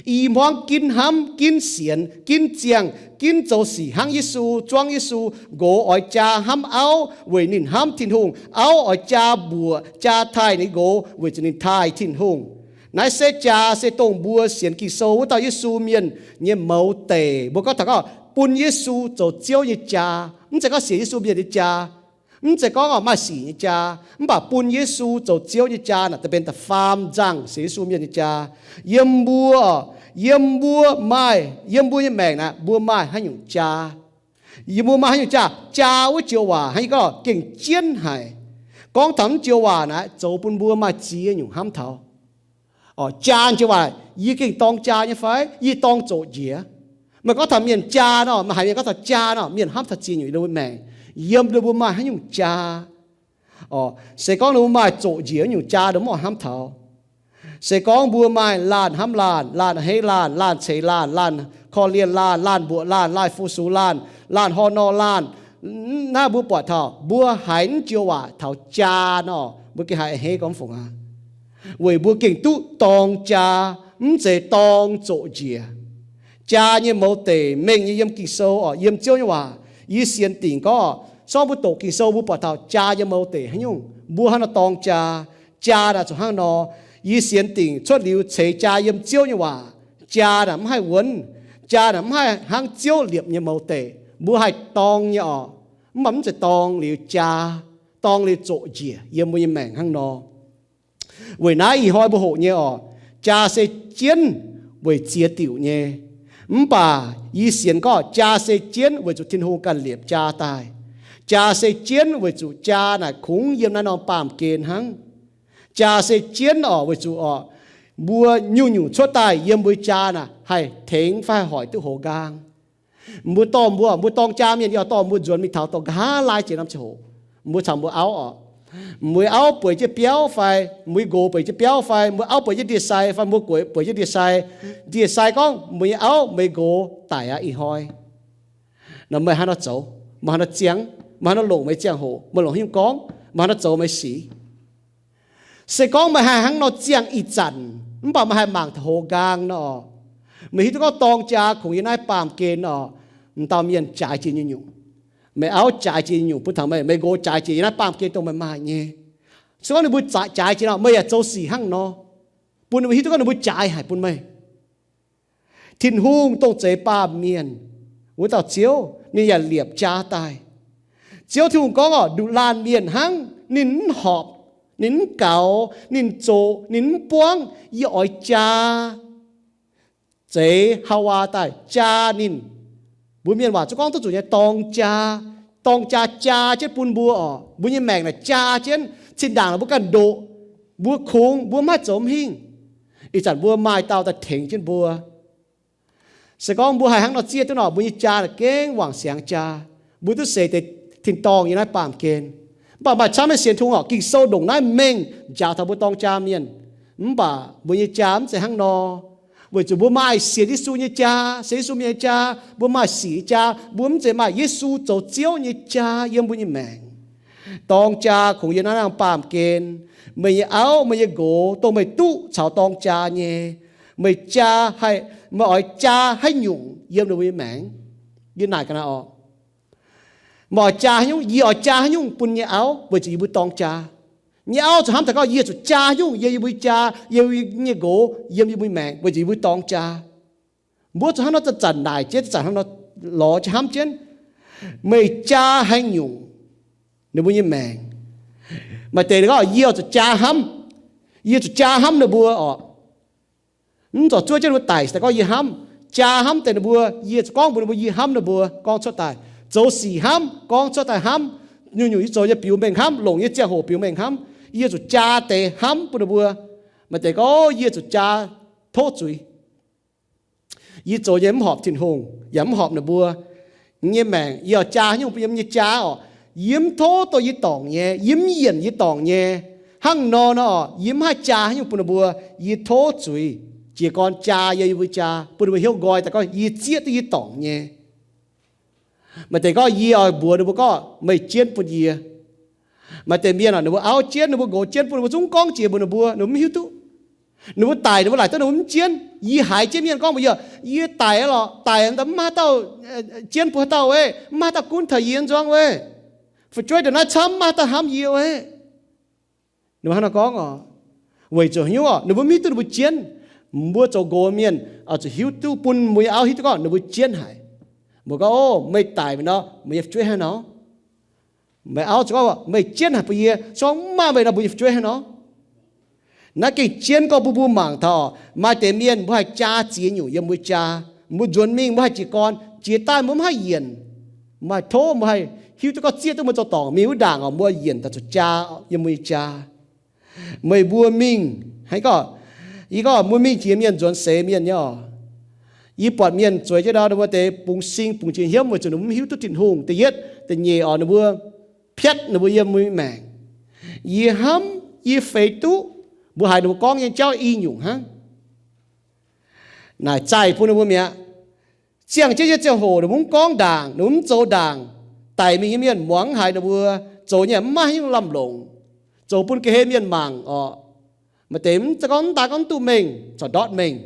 I hmuangv ginv hnamv, ginv sienx, ginv ziangh, ginv zoux sic hnangv Yesu, zuangv Yesu. Nqox oix jaa hnamv auv weic ninh hnamv Tin-Hungh. Auv oix jaa mbuoqc, jaa taaih ninh nqox weic zuqc ninh taaih Tin-Hungh. Naaiv se jaa se dongh mbuo sienx Ging-Sou wuov dauh Yesu mienh nyei mouz deic. Mbuo gorngv taux gorngv bun Yesu zoux Ziouv nyei jaa, mv zeiz gorngv sienx Yesu mienh nyei jaa. Mv zeiz gorngv oc maaih sic nyei jaa, mv baac bun Yesu zoux Ziouv nyei jaa naaic da'benx da'faam nzangh sienx Yesu mienh nyei jaa. Yiem mbuo, yiem mbuo maaih, yiem mbuo nyei maengc naaic mbuo maaih haaix nyungc jaa? Yiem mbuo maaih haaix nyungc jaa? Jaa wuov joux waac hnangv yie gorngv gengh jienv haic. Gorngv taux naaiv joux waac naaic zoux bun mbuo maaih ziex nyungc hnamv taux. Jaa joux waac, yie gengh dorng jaa nyei fai yie dorng zoqc njiec? Meih gorngv taux mienh jaa nor, meih haiz mienh gorngv taux jaa nor, mienh hnamv taux ziex nyungc yiem mbuo maengc, yiem mbuo maaih haaix nyungc jaa. Se gorngv ninh mbuo maaih zoqc njiec nyungc jaa, ninh mbuo mv oix hnamv taux. Se gorngv mbuo maaih laanh hnamv laanh, laanh a'hneiv laanh, laanh ceix laanh, laanh korv-lienh laanh, laanh mbuoqc laanh, laanh fu-sux laanh, laanh horh nor laanh, naaiv mbuo buatc taux mbuo haiz naaiv joux waac taux jaa nor, mbuo gengh haiz a'hneiv gormx fungc aqv. Weic mbuo gengh duqv dorng jaa, mv zeiz dorng zoqc njiec. Jaa nyei mouz deic mengh nyei yiem Ging-Sou oc, yiem Ziouv nyei waac. Yie sienx dingc gorngv, sorng mbuo doqc Ging-Sou mbuo buatc taux jaa nyei mouz deic haaix nyungc, mbuo hnangv nor dorng jaa. Jaa naaic zuqc hnangv nor. Yie sienx dingc cuotv liuz ceix jaa yiem Ziouv nyei waac. Jaa naaic mv haih wuonv. Jaa naaic mv haih hnangv Ziouv liepc nyei mouz deic. Mbuo haih dorng nyei oc, mv baac mv zeiz dorng liuz jaa, dorng liuz zoqc njiec yiem mbuo nyei maengc hnangv nor. Weic naaiv ih hnoi mbuo hoqc nyei oc, jaa se jienv weic ziex diuc nyei. Mv baac yie sienx gorngv jaa se jienv weic zuqc Tin-Hungh ganh liepc jaa daaih. Jaa se jienv weic zuqc jaa naaic kungx yiem naaiv norm baamh gen hnangv. Jaa se jienv oc weic zuqc oc, mbuo nyungc-nyungc cuotv daaih yiem mbuo jaa naaic haih tengx fai haih hoic duqv hoz nqaang. Mbuo dorh mbuo, mbuo dorng jaa mienh, yie dorh mbuo nzuonx mingh taux dorh nqa'haav laai jiex norm ziangh hoc, mbuo caux mbuo auv oc, mbuo auv bueix jienv biauv fai mbuo nqox bueix jienv biauv fai mbuo auv bueix jienv ndie-sai fai mbuo nqox bueix jienv ndie-sai, ndie-sai gorngv mbuo nyei auv, meih nqox daic aqv ih hnoi. Nor meih haaix nor zoux? Meih haaix nor ziangh? Meih haaix nor longc meih ziangh hoc? Meih longc haaix nyungc gorngv? Meih haaix nor zoux meih sic? Se gorngv meih haih hnangv nor ziangh ih zanc, mv baac meih haih mangc taux hoz nqaang nor, meih hiuv duqv gorngv dorng jaa kungx yiem naaiv baamh gen nor, m'dauh mienh jaaix jiex nyungc-nyungc. Meih auv jaaix jiex nyungc-nyungc bun taux meih, meih nqox jaaix jiex yiem naaiv baamh gen dongh meih maaih nyei. Se gorngv ninh mbuo jaaix jiex nor, meih yaac zoux sic hnangv nor, bun ninh mbuo hiuv duqv gorngv ninh mbuo jaaix haic bun meih. Tin-Hungh dongh zeix baamh mienh wuov dauh Ziouv, ninh yaac liepc jaa daaih. Ziouv Tin-Hungh gorngv oc, nduqc laanh mienh hnangv, ninh mv horpc, ninh mv gaux, ninh zoqc, ninh mv buangv. Yie oix jaa zeix Haawaa daaih, jaa ninh. Mbuo mienh waac zuqc gorngv duqv zuqc nyei dorng jaa. Dorng jaa jaa jienv bun mbuo oc. Mbuo nyei maengc naaic jaa jienv, zinh ndaangc mbuo ganh ndoqc, mbuo kungx, mbuo mv haih zoux mv hingh. Ih zanc mbuo maaih dauh daaih tengx jienv mbuo. Se gorngv mbuo haih hnangv nor zieqv duqv nor, mbuo nyei jaa naaic gengh wangc siangx jaa. Mbuo duqv seix deix tin-dorngh yiem naaiv baamh gen. Mv baac maaih camv nyei sienx Tin-Hungh oc, Ging-Sou ndongc naaiv mengh njaaux taux mbuo dorng jaa mienh. Mv baac mbuo nyei jaa mv zeiz hnangv nor. Weic zuqc mbuo maaih sienx Yesu nyei jaa, sienx Yesu mienh nyei jaa, mbuo maaih sic nyei jaa, mbuo mv zeiz maaih Yesu zoux Ziouv nyei jaa yiem mbuo nyei maengc. Dorng jaa kungx yiem naaiv norm baamh gen. Meih nyei auv, meih nyei nqox, dongh meih duqv caux dorng jaa nyei, meih jaa haih, meih oix jaa haaix nyungc yiem ninh mbuo nyei maengc? Yie naaic ga'naaiv oc. Meih oix jaa haaix nyungc? Yie oix jaa haaix nyungc bun nyei auv? Weic zuqc yie mbuo dorng jaa. Nyei auv zuqc hnamv taux gorngv yie zuqc jaa haaix nyungc yiem yie mbuo jaa, yiem yie nyei nqox, yiem yie mbuo maengc, weic zuqc yie mbuo dorng jaa. Mbuo zuqc hnangv nor zanc-zanc naaic jienv, zanc-zanc hnangv nor lorz jienv hnamv jienv, meih jaa haaix nyungc ninh mbuo nyei maengc? Maaih deix gorngv, yie zuqc jaa hnamv, yie zuqc jaa hnamv ninh mbuo oc. Mv zorc zuov jienv ninh mbuo daic, se gorngv yie hnamv, jaa hnamv deix ninh mbuo, yie zuqc gorngv mbuox ninh mbuo yie hnamv ninh mbuo gorngv cuotv daaih. Zoux sic hnamv gorngv cuotv daaih hnamv. Nyungc-nyungc yie zoux nyei biux mengh hnamv, longc nyei ziangh hoc biux mengh hnamv. Yie zuqc jaa deix hnamv bun ninh mbuo. Maaih deix gorngv, yie zuqc jaa tov zuiz. Yie zoux nyei mv horpc Tin-Hungh yaac mv horpc ninh mbuo. Yie nyei maengc yie oix jaa haaix nyungc bun yie nyei jaa oc? Yie mv tov dongh yie dorngc nyei, yie mv yienc yie dorngc nyei. Hnangv nor nor, yie mv haih jaa haaix nyungc bun ninh mbuo. Yie tov zuiz jiez gorn jaa yiem yie mbuo jaa, bun ninh mbuo hnyouv nqoi daaih gorngv yie zieqv duqv yie dorngc nyei. Maaih deix gorngv yie oix mbuox ninh mbuo gorngv, meih jienv bun yie. Maaih deix mienh oc, ninh mbuo auv jienv, ninh mbuo nqox jienv bun ninh mbuo, zungv gorngv jiex mbuox ninh mbuo, ninh mbuo mv hiuv duqv. Ninh mbuo daic, ninh mbuo laaic duqv ninh mbuo mv jienv. Yie haiz jienv mienh gorngv mbuox yie, yie daic lorqc, daic mv maaih haaix dauh jienv bun haaix dauh wuov, mv maaih haaix dauh gunv taux yie nzuangv wuov. Fu'jueiv ndongc naaiv camv, mv maaih haaix dauh hnamv yie wuov. Ninh mbuo hnangv nor gorngv oc. Weic zuqc hnyouv oc, ninh mbuo mv hiuv duqv ninh mbuo jienv. Mbuo zoux nqox mienh oix zuqc hiuv duqv bun mbuo nyei auv hiuv duqv gorngv ninh mbuo jienv haic. Mbuo gorngv, o, meih daic mi'aqv nor, meih nyei fu'jueiv hnangv nor. Meih auv ziouc gorngv, meih jienv haic bun yie, se gorngv mv maaih meih nor mbuo nyei fu'jueiv haaix nor? Naaiv gengh jienv gorngv bun mbuo mangc taux, maaih deix mienh mbuo haih jaa ziex nyungc yiem mbuo nyei jaa. Mbuo nzuonx mingh mbuo haih jiez gorn, jiex daaih mbuo mv haih yienc. Mbuo haih tov, mbuo haih hiuv duqv gorngv zieqv duqv mbuo zoux dorngc mingh wuov ndaangc oc, mbuo yienc daaih zuqc jaa yiem mbuo nyei jaa. Meih mbuo mingh, hnangv gorngv, yie gorngv mbuo mingh jiex mienh nzuonx seix mienh nyei oc. Yie buatc mienh zueiz jienv nor, ninh mbuo deix bungx sing bungx jiex hnyouv weic zuqc ninh mbuo mv hiuv duqv Tin-Hungh. Da'yietv, da'nyeic oc, ninh mbuo piatv ninh mbuo yiem mbuo nyei maengc. Yie hnamv, yie feix duqv mbuo haiz ninh mbuo gorngv nyei jauv i nyungc hnangv. Naaic zaih bun ninh mbuo mi'aqv. Ziangh jienv nyei ziangh hoc ninh mbuo mv gorngv ndaangc, ninh mbuo mv zoux ndaangc, daic mingh nyei mienh muangx haiz ninh mbuo zoux nyei mv maaih haaix nyungc lamh longc, zoux bun ga'hlen mienh mangc oc. Maaih deix mv gorngv, mv daan gorngv mv duqv mengh, corc ndortv mengh.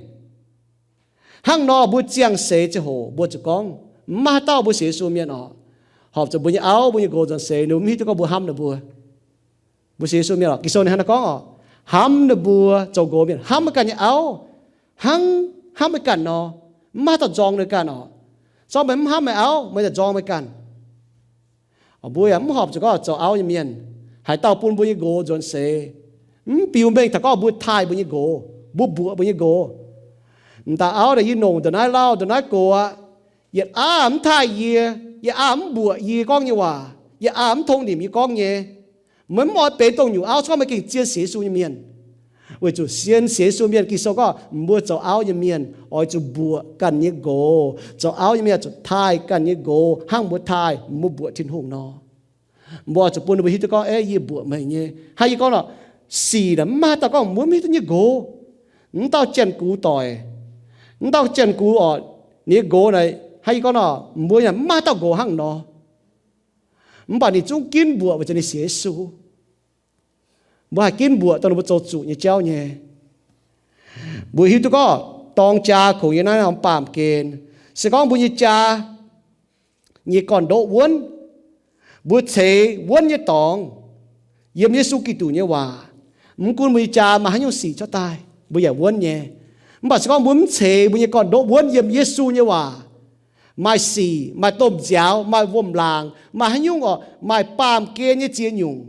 Hnangv nor mbuo ziangh seix ziangh hoc mbuo zuqc gorngv, mv maaih haaix dauh mbuo sienx Yesu mienh oc, horpc zuqc mbuo nyei auv mbuo nyei nqox nzuonx seix ninh mbuo mv hiuv duqv gorngv mbuo hnamv ninh mbuo. Mbuo sienx Yesu mienh oc, Ging-Sou ninh hnangv naaiv gorngv oc, hnamv ninh mbuo zoux nqox mienh, hnamv meih ganh nyei auv, hnangv hnamv meih ganh nor, mv maaih haaix dauh nzorng ninh ganh oc. Se gorngv meih mv hnamv meih auv, meih daaih nzorng meih ganh. Mbuo yaac mv horpc zuqc gorngv zoux auv nyei mienh, haaix dauh bun mbuo nyei nqox nzuonx seix, mv biux mengh taux gorngv mbuo taaih mbuo nyei nqox, mbuo mbuoqc mbuo nyei nqox. M'daaih auv naaic yie nongc ndongc naaiv lauh ndongc naaiv gox aqv, yietc aav mv taaih yie, yietc aav mv mbuoqc yie gorngv nyei waac, yietc aav mv tong nimc yie gorngv nyei. Meih mv oix benx dongh nyungc auv, se gorngv meih gengh zien sienx Yesu nyei mienh. Weic zuqc zien sienx Yesu mienh, Ging-Sou gorngv mbuo zoux auv nyei mienh oix zuqc mbuoqc ganh nyei nqox. Zoux auv nyei mienh zuqc taaih ganh nyei nqox hnangv mbuo taaih mbuo mbuoqc Tin-Hungh nor. Mbuo oix zuqc bun ninh mbuo hiuv duqv gorngv, eix, yie mbuoqc meih nyei. Hnangv yie gorngv nor, sic naaic mv maaih haaix dauh gorngv mbuo mv hiuv duqv nyei nqox. Mv dauh Janx-Gux doic, mv dauh Janx-Gux oc, ninh nyei nqox naaic, hnangv yie gorngv nor, mbuo yaac mv maaih haaix dauh nqox hnangv nor. Mv baac ninh zungv ginv mbuoqc weic zuqc ninh sienx Yesu. Mbuo haih ginv mbuoqc dongh ninh mbuo zoux zuqc nyei jauv nyei. Mbuo hiuv duqv gorngv dorng jaa kungx yiem naaiv norm baamh gen. Se gorngv mbuo nyei jaa nyei gorn-ndoqv wuonv, mbuo ceix wuonv nyei dorngx yiem Yesu Giduc nyei waac, mv gunv mbuo nyei jaa maaih haaix nyungc sic cuotv daaih, mbuo yaac wuonv nyei. Mv baac se gorngv mbuo mv ceix mbuo nyei gorn-ndoqv wuonv yiem Yesu nyei waac, maaih sic, maaih domh nziaaux, maaih wuom-laangc, maaih haaix nyungc oc, maaih baamh gen nyei ziex nyungc,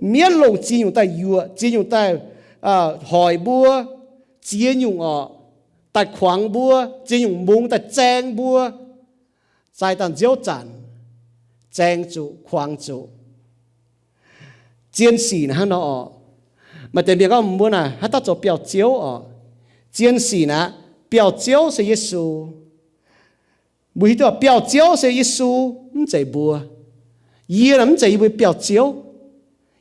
mienv longc ziex nyungc daaih yuoqc, ziex nyungc daaih hoic mbuo, ziex nyungc oc, daaih kuangx mbuo, ziex nyungc mungz daaih zaeng mbuo, zaih dangh nziouv zanc, zaeng zuqc, kuangx zuqc. Zien sic naaic hnangv nor oc. Maaih deix mienh gorngv mbuo naaic haaix dauh zoux biauv-ziouv oc. Zien sic naaic, biauv-ziouv se Yesu. Mbuo hiuv duqv biauv-ziouv se Yesu, mv zeiz mbuo. Yie naaic mv zeiz yie mbuo biauv-ziouv.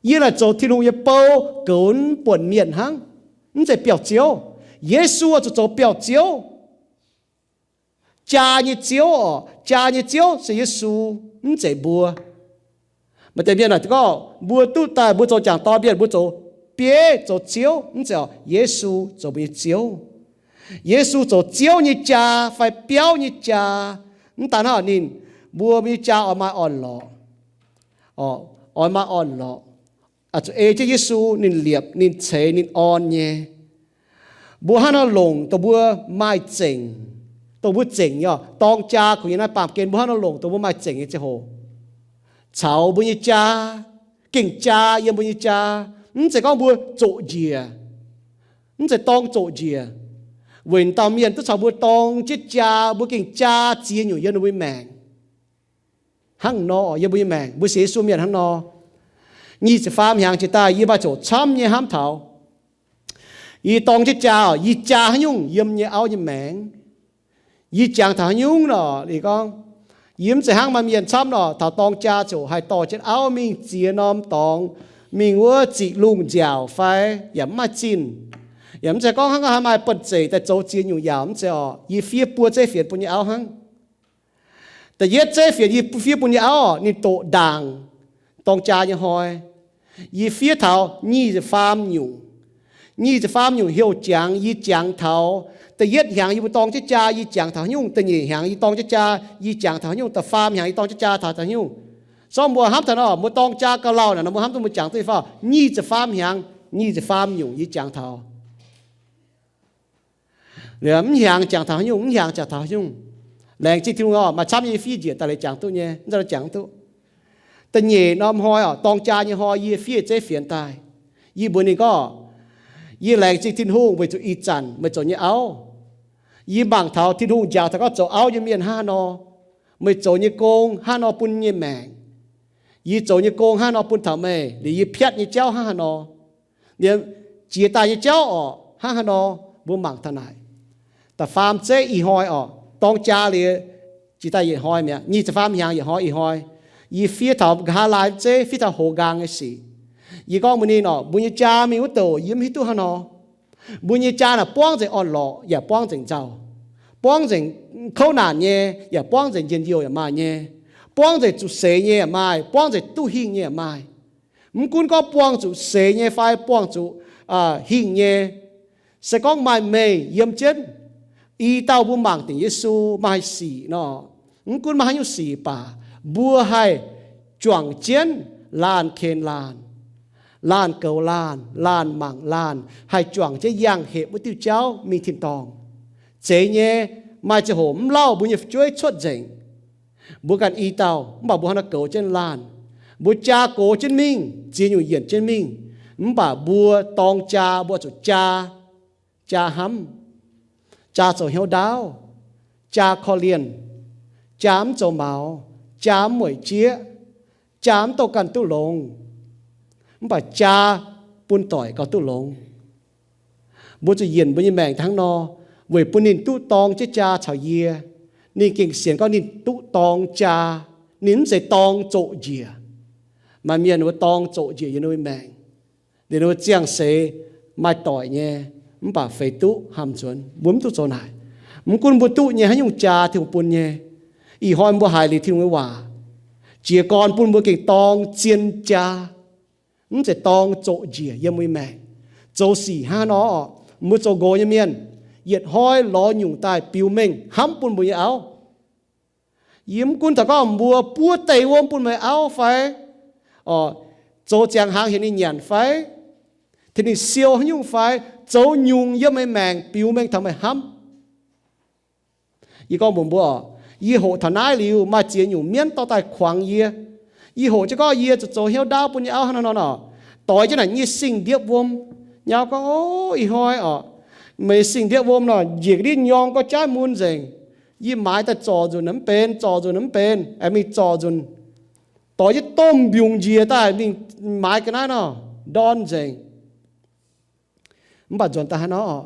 Yie naaic zoux Tin-Hungh nyei bou goux buonc mienh hnangv, mv zeiz biauv-ziouv. Yesu zuqc zoux biauv-ziouv. Jaa nyei Ziouv oc, jaa nyei Ziouv se Yesu, mv zeiz mbuo. Maaih deix mienh naaic gorngv mbuo duqv daaih mbuo zoux jangc dorn mienh, mbuo zoux bieiv zoux ziouv, mv zeiz oc. Yesu zoux mbuo nyei Ziouv. Yesu zoux Ziouv nyei jaa fai biauv nyei jaa. Mv daan hnangv, ninh, mbuo nyei jaa oix maaih orn-lorqc, oix maaih orn-lorqc. Zuqc ei jienv Yesu, ninh liepc, ninh ceix, ninh orn nyei. Mbuo hnangv nor longc dongh mbuo maaih zengc, dongh mbuo zengc nyei oc. Dorng jaa kungx yiem naaiv baamh gen, mbuo hnangv nor longc dongh mbuo maaih zengc nyei ziangh hoc caux mbuo nyei jaa, gengh jaa yiem mbuo nyei jaa. Mv zeiz gorngv mbuo zoqc njiec, mv zeiz dorng zoqc njiec, weic dauh mienh duqv caux mbuo dorng jienv jaa, mbuo gengh jaa ziex nyungc yiem ninh mbuo nyei maengc. Hnangv nor yiem mbuo nyei maengc, mbuo sienx Yesu mienh hnangv nor. Nyic ziepc faam hnyangx jiex daaih yie maaih ziouc camv nyei hnamv taux yie dorng jienv jaa oc, yie jaa haaix nyungc yiem nyei auv nyei maengc. Yie jangx taux haaix nyungc nor, ninh gorngv, yie mv zeiz hnangv maaih mienh camv nor, taux dorng jaa ziouc haih dorh jienv auv mingh ziex norm dorngx, mingh wuov ziqc lungh nziaauc fai yaac mv maaih zinh. Yaac mv zeiz gorngv hnangv haaix maaih banh zeic daaih zoux ziex nyungc yaauc, mv zeiz oc. Yie fiev buo zeiv fienx bun nyei auv hnangv. Da'yietv zeiv fienx yie fiev bun nyei auv, ninh doqc ndaangc dorng jaa nyei hnoi, yie fiev taux nyic ziepc faam nyungc. Nyic ziepc faam nyungc heuc jangx, yie jangx taux. Da'yietv hnyangx yie mbuo dorng jienv jaa, yie jangx taux haaix nyungc. Da'nyeic hnyangx yie dorng jienv jaa, yie jangx taux haaix nyungc. Da'faam hnyangx yie dorng jienv jaa taux haaix nyungc. So mbuo hnamv taux nor, mbuo dorng jaa gauh lauh naaic nor, mbuo hnamv duqv mbuo jangx duqv nyei fai? Nyic ziepc faam hnyangx, nyic ziepc faam nyungc yie jangx taux. Liuz mv hnyangx jangx taux haaix nyungc, mv hnyangx jangx taux haaix nyungc. Laengz zingh Tin-Hungh oc, maaih camv nyei fiev njiec daaih leiz jangx duqv nyei, mv zeiz jangx duqv. Da'nyeic norm hnoi oc, dorng jaa nyei hnoi, yie fiev zeiv fienx daaih. Yie mbuox ninh gorngv, yie laengz zingh Tin-Hungh weic zuqc ih zanc meih zoux nyei auv. Yie mangc taux Tin-Hungh njaaux taux gorngv zoux auv nyei mienh hnangv haaix nor. Meih zoux nyei gong hnangv haaix nor bun nyei maengc. Yie zoux nyei gong hnangv haaix nor bun taux meih, liuz yie piatv nyei jauv hnangv haaix nor, liuz jiex daaih nyei jauv orqc hnangv haaix nor, mbuo mangc taux naaic. Da'faam zeiv ih hnoi orqc, dorng jaa liuz, jiex daaih yietc hnoi mi'aqv, nyic ziepc faam hnyangx yietc hnoi ih hnoi, yie fiev taux nqa'haav laai zeiv, fiev taux hoz nqaang nyei sic. Yie gorngv mbuox ninh orqc, mbuo nyei jaa mingh wuov douc yie mv hiuv duqv hnangv haaix nor. Mbuo nyei jaa naaic buangv nzengc orn-lorqc yaac buangv nzengc nzauh, buangv nzengc kouv naanc nyei yaac buangv nzengc njien-youh yaac maaih nyei, buangv nzengc zuqc seix nyei yaac maaih, buangv nzengc duqv hingh nyei yaac maaih. Mv gunv gorngv buangh zuqc seix nyei fai buangh zuqc hingh nyei, se gorngv maaih meih yiem jienv, i dauh mbuo mangc dingc Yesu maaih sic nor, mv gunv maaih haaix nyungc sic baac mbuo haih juangc jienv laanh ken laanh, laanh goux laanh, laanh mangc laanh, haih juangc jienv yangh hepc wuov diuh jauv mingh tin-dorngh. Zeiz nyei, maaih ziangh hoc mv lauh mbuo nyei fu'jueiv cuotv nzengc, mbuo ganh i dauh, mv baac mbuo hnangv naaiv goux jienv laanh. Mbuo jaa gox jienv mingh, ziex nyungc yienc jienv mingh, mv baac mbuo dorng jaa, mbuo zuqc jaa, jaa hnamv, jaa zoux hnyouv ndaauv, jaa korv-lienh, jaa mv zoux maux, jaa mv mueic jieqv, jaa mv dongh ganh duqv longx, mv baac jaa bun doic gauh duqv longx. Mbuo zuqc yienc mbuo nyei maengc hnangv nor, weic bun ninh duqv dorng jienv jaa caux yie. Ninh gengh sienx gorngv ninh duqv dorng jaa, ninh mv zeiz dorng zoqc njiec. Maaih mienh ninh mbuo dorng zoqc njiec yiem ninh mbuo maengc, liuz ninh mbuo ziangh seix maaih doic nyei, mv baac feix duqv hamh nzuonx. Mbuo mv duqv zoux naaic. Mv gunv mbuo duqv nyei haaix nyungc jaa Tin-Hungh bun nyei, ih hnoi mbuo haiz liuz Tin-Hungh nyei waac, jiez gorn bun mbuo gengh dorng zien jaa, mv zeiz dorng zoqc njiec yiem mbuo nyei maengc. Zoux sic hnangv nor, mbuo zoux nqox nyei mienh, yietc hnoi lorz nyungc daaih biux mengh hnamv bun mbuo nyei auv. Yie mv gunv taux gorngv mbuo buov deic wuom bun meih auv fai, zoux ziangx hnaangx heuc ninh nyanc fai, tengx ninh siou haaix nyungc fai, zoux nyungc yiem meih maengc biux mengh taux meih hnamv. Yie gorngv mbuox mbuo oc, yie hoqc taux naaiv liuz maaih ziex nyungc mienv dorh daaih kuangx yie. Yie hoqc jienv gorngv yie zuqc zoux hnyouv ndaauv bun nyei auv hnangv nor nor, doix jienv naaic nyei sing-ndiepv wuom. Nyei auv gorngv, O, ih hnoi oc, meih sing-ndiepv wuom nor njiec ga'ndiev nyorng gorx jaav mun nzengc. Yie maaiz daaih zorc nzunc mv benx, zorc nzunc mv benx, aengx mingh zorc nzunc, doix jienv domh mbiungc njiec daaih mingh maaiz ga'naaiv nor, ndorn nzengc. Mv baac nzuonx daaih hnangv nor,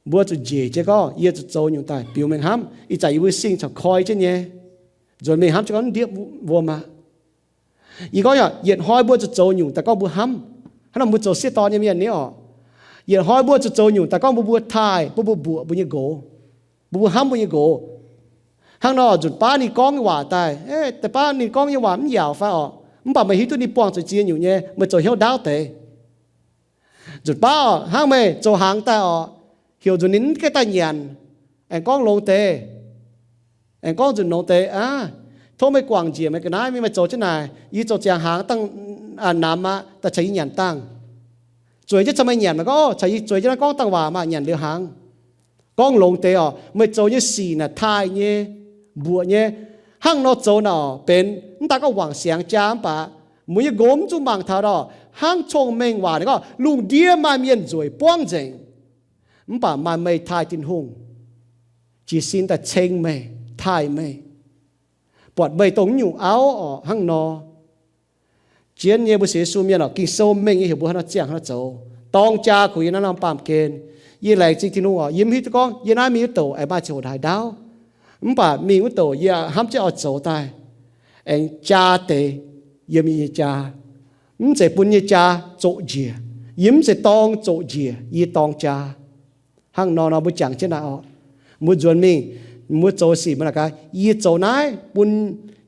mbuo zuqc njiec jienv gorngv yie zuqc zoux nyungc daaih biux mengh hnamv. Ih zanc yie mbuo sing corc koi jienv nyei, nzuonx mingh hnamv jienv gorngv ndiepv wuom aqv. Yie gorngv yaac yietc hnoi mbuo zuqc zoux nyungc daaih gorngv mbuo hnamv. Hnangv nor mbuo zoux sieqv dorn nyei mienh ni oc, yietc hnoi mbuo zuqc zoux nyungc daaih gorngv mbuo mbuo taaih, mbuo mbuo mbuoqc mbuo nyei nqox, mbuo mbuo hnamv mbuo nyei nqox. Hnangv nor nzunc baav ninh gorngv nyei waac daaih, deix baav ninh gorngv nyei waac mv yaauc fai oc, mv baac meih hiuv duqv ninh buangh zuqc ziex nyungc nyei, meih zoux hnyouv ndaauv deix. Nzunc baav oc, hnangv meih zoux hnaangx daaih oc, heuc nzunc ninh mv gaengh daaih nyanc, aengx gorngv longx deix, aengx gorngv nzunc longx deix aqv. Tov meih guangc njiec meih ga'naaiv mingh, meih zoux jienv naaic, yie zoux ziangx hnaangx dangh namx aqv, daaih caux yie nyanc dangh. Zueiz jienv caux meih nyanc, meih gorngv, O, caux yie zueiz jienv naaiv gorngv dangh waac maah, nyanc liuz hnaangx. Gorngv longx deix oc, meih zoux nyei sic naaic taaih nyei, mbuoqc nyei. Hnangv nor zoux naaic benx mv daaih gorngv wangc siangx jaa mv baac mbuo nyei nqox mv zuqc mangc taux oc. Hnangv cong-mengh waac ninh gorngv, lungh ndiev maaih mienh nzueic buangv nzengc, mv baac maaih meih taaih Tin-Hungh, jiez sin daaih ceng meih, taaih meih, buatc meih dongh nyungc auv oc. Hnangv nor, jienv nyei mbuo sienx Yesu mienh oc, Ging-Sou mengh nyei heuc mbuo hnangv nor ziangh hnangv nor zoux. Dorng jaa kungx yiem naaiv norm baamh gen. Yie laengz zingh Tin-Hungh oc, yie mv hiuv duqv gorngv yie naaiv mingh wuov douc aengx maaih ziangh hoc haaix ndaauv. Mv baac mingh wuov douc yie hnamv jienv oix zoux daaih, aengx jaa deix yiem yie nyei jaa. Mv zeiz bun nyei jaa zoqc njiec. Yie mv zeiz dorng zoqc njiec, yie dorng jaa. Hnangv nor nor mbuo jangx jienv naaic oc, mbuo nzuonx mingh, mbuo zoux sic mbuo naaic gaax, yie zoux naaiv bun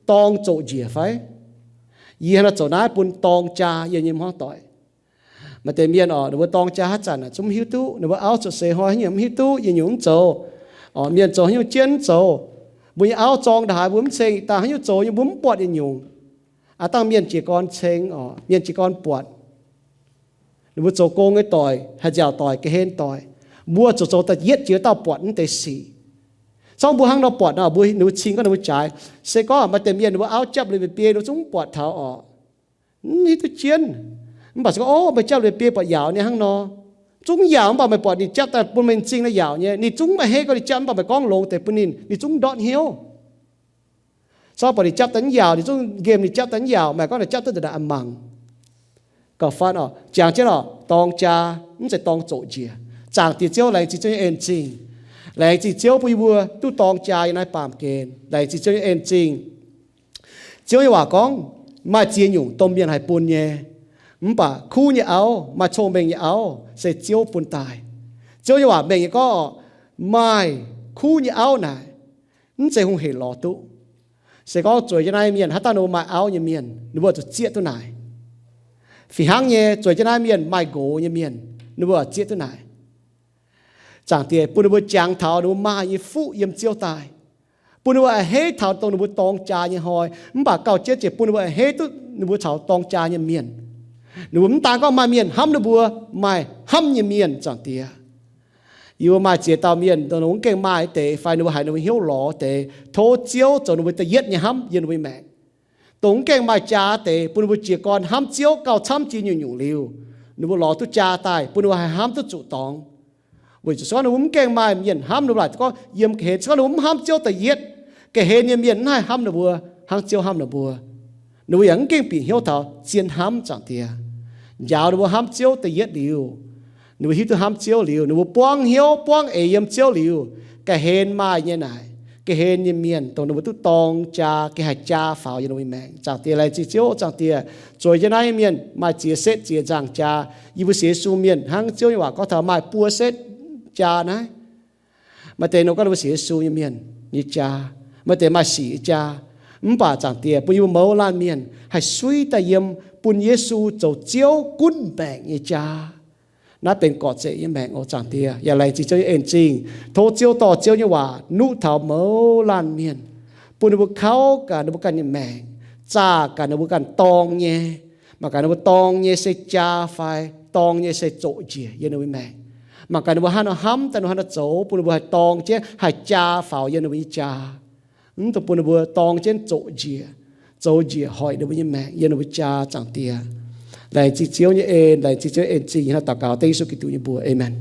dorng zoqc njiec fai? Yie hnangv nor zoux naaiv bun dorng jaa yiem nyei hmuangv doic. Maaih deix mienh oc, ninh mbuo dorng jaa haaix zanc zungv mv hiuv duqv, ninh mbuo auv cuotv seix hnoi haaix nyungc mv hiuv duqv, yie nyungc mv zoux. Oc, mienh zoux haaix nyungc jienv mv zoux. Mbuo nyei auv zorng ndaaih haaix mbuo mv ceng, daaih haaix nyungc zoux nyei mbuo mv buatc nyei nyungc. Aav dangh mienh jiez gorn ceng oc, mienh jiez gorn buatc. Ninh mbuo zoux gong nyei doic, haih nziaauc doic, ga'hlen doic. Mbuo zoux zoux daaih yietv jiex dauh buatc mv deix sic. Zorqv mbuo hnangv nor buatc nor, mbuo, ninh mbuo cing gorngv ninh mbuo jaaix. Se gorngv maaih deix mienh ninh mbuo auv japv lui mbuo biei, ninh mbuo zungv buatc taux orqc, mv hiuv duqv jienv. Mv baac se gorngv, o, meih japv lui biei buatc yaauc nyei hnangv nor, zungv yaauc, mv baac meih buatc ninh japv daaih bun meih m'zing naaiv yaauc nyei. Ninh zungv maiv heiv gorngv ninh japv, mv baac meih gorngv longx deix bun ninh, ninh zungv ndortv hnyouv. Zorqv buatc ninh japv daaih mv yaauc, ninh zungv nqemh ninh japv daaih mv yaauc, maaih gorngv ninh japv duqv ndongc naaic a'mangc. Gauh fatv orqc, jangx jienv orqc, dorng jaa, mv zeiz dorng zoqc njiec. Zaangc Diex Ziouv, laengz zingh Ziouv nyei en zingh. Laengz zingh Ziouv bun yie mbuo duqv dorng jaa yiem naaiv baamh gen. Laengz zingh Ziouv nyei en zingh. Ziouv nyei waac gorngv, maaih ziex nyungc domh mienh haih bun nyei, mv baac kuv nyei auv, maaih cong-mengh nyei auv, se Ziouv bun daaih. Ziouv nyei waac mengh nyei gorngv orqc, maaih kuv nyei auv naaic, mv zeiz hungh heic lorz duqv. Se gorngv zueiz jienv naaiv mienh, haaix dauh ninh mbuo maaih auv nyei mienh, ninh mbuo zuqc zieqv duqv naaic. Fih hnangv nyei, zueiz jienv naaiv mienh maaih nqox nyei mienh, ninh mbuo zieqv duqv naaic. Zaangc Diex bun ninh mbuo jangx taux ninh mbuo maaih nyei fuqv yiem Ziouv daaih, bun ninh mbuo a'hneiv taux dongh ninh mbuo dorng jaa nyei hnoi, mv baac gauh jienv ziouc bun ninh mbuo a'hneiv duqv ninh mbuo caux dorng jaa nyei mienh. Ninh mbuo mv daan gorngv maaih mienh hnamv ninh mbuo, maaih hnamv nyei mienh, Zaangc Diex. Yie mbuo maaih ziex dauh mienh, dongh ninh mbuo mv gaengh maaih deix, fai ninh mbuo haiz ninh mbuo hnyouv lorz deix, tov Ziouv zoux ninh mbuo da'yietv nyei hnamv yiem ninh mbuo nyei maengc. Dongh mv gaengh maaih jaa deix, bun ninh mbuo jiez gorn hnamv Ziouv gauh camv jiex nyungc-nyungc liuz, ninh mbuo lorz duqv jaa daaih, bun ninh mbuo haih hnamv duqv zuqc dorngx. Weic zuqc se gorngv ninh mbuo mv gaengh maaih mienh hnamv ninh mbuo, laaic gorngv yiem ga'hlen, se gorngv ninh mbuo mv hnamv Ziouv da'yietv, ga'hlen nyei mienh mv haih hnamv ninh mbuo hnangv Ziouv hnamv ninh mbuo. Ninh mbuo yaac mv gaengh bieqc hnyouv taux zien hnamv, Zaangc Diex. Njaaux ninh mbuo hnamv Ziouv da'yietv liuz, ninh mbuo hiuv duqv hnamv Ziouv liuz, ninh mbuo buangv hnyouv buangv eix yiem Ziouv liuz, ga'hlen maaih nyei naaic, ga'hlen nyei mienh dongh ninh mbuo duqv dorng jaa, gengh haih jaa faaux yiem ninh mbuo nyei maengc. Zaangc Diex, laengz zingh Ziouv, Zaangc Diex. Zueiz jienv naaiv mienh maaih ziex setv ziex nzangc jaa. Yie mbuo sienx Yesu mienh hnangv Ziouv nyei waac gorngv taux maaih buo setv jaa naaiv. Maaih deix ninh gorngv ninh mbuo sienx Yesu nyei mienh nyei jaa, maaih deix maaih sic nyei jaa. Mv baac Zaangc Diex, bun yie mbuo mouz laanh mienh haih suiv daaih yiem bun Yesu zoux Ziouv gunv maengc nyei jaa. Naaiv benx gorqv-zeqc nyei maengc oc, Zaangc Diex. Yaac laengz zingh Ziouv nyei en zingh. Tov Ziouv dorh Ziouv nyei waac nuqv taux mouz laanh mienh, bun ninh mbuo kauv gaax ninh mbuo ganh nyei maengc, zaah gaax ninh mbuo ganh dorng nyei. Mangc gaax ninh mbuo dorng nyei se jaa fai dorng nyei se zoqc njiec yiem ninh mbuo maengc. Mangc gaax ninh mbuo haaix nor hnamv daaih, ninh mbuo haaix nor zoux, bun ninh mbuo haih dorng jienv haih jaa faaux yiem ninh mbuo nyei jaa. Mv dungx bun ninh mbuo dorng jienv zoqc njiec, zoux njiec hoic ninh mbuo nyei maengc yiem ninh mbuo jaa, Zaangc Diex. Laengz zingh Ziouv nyei en, laengz zingh Ziouv en zingh. Yie hnangv daux gaux dengv Yesu Giduc nyei mbuox, aamen.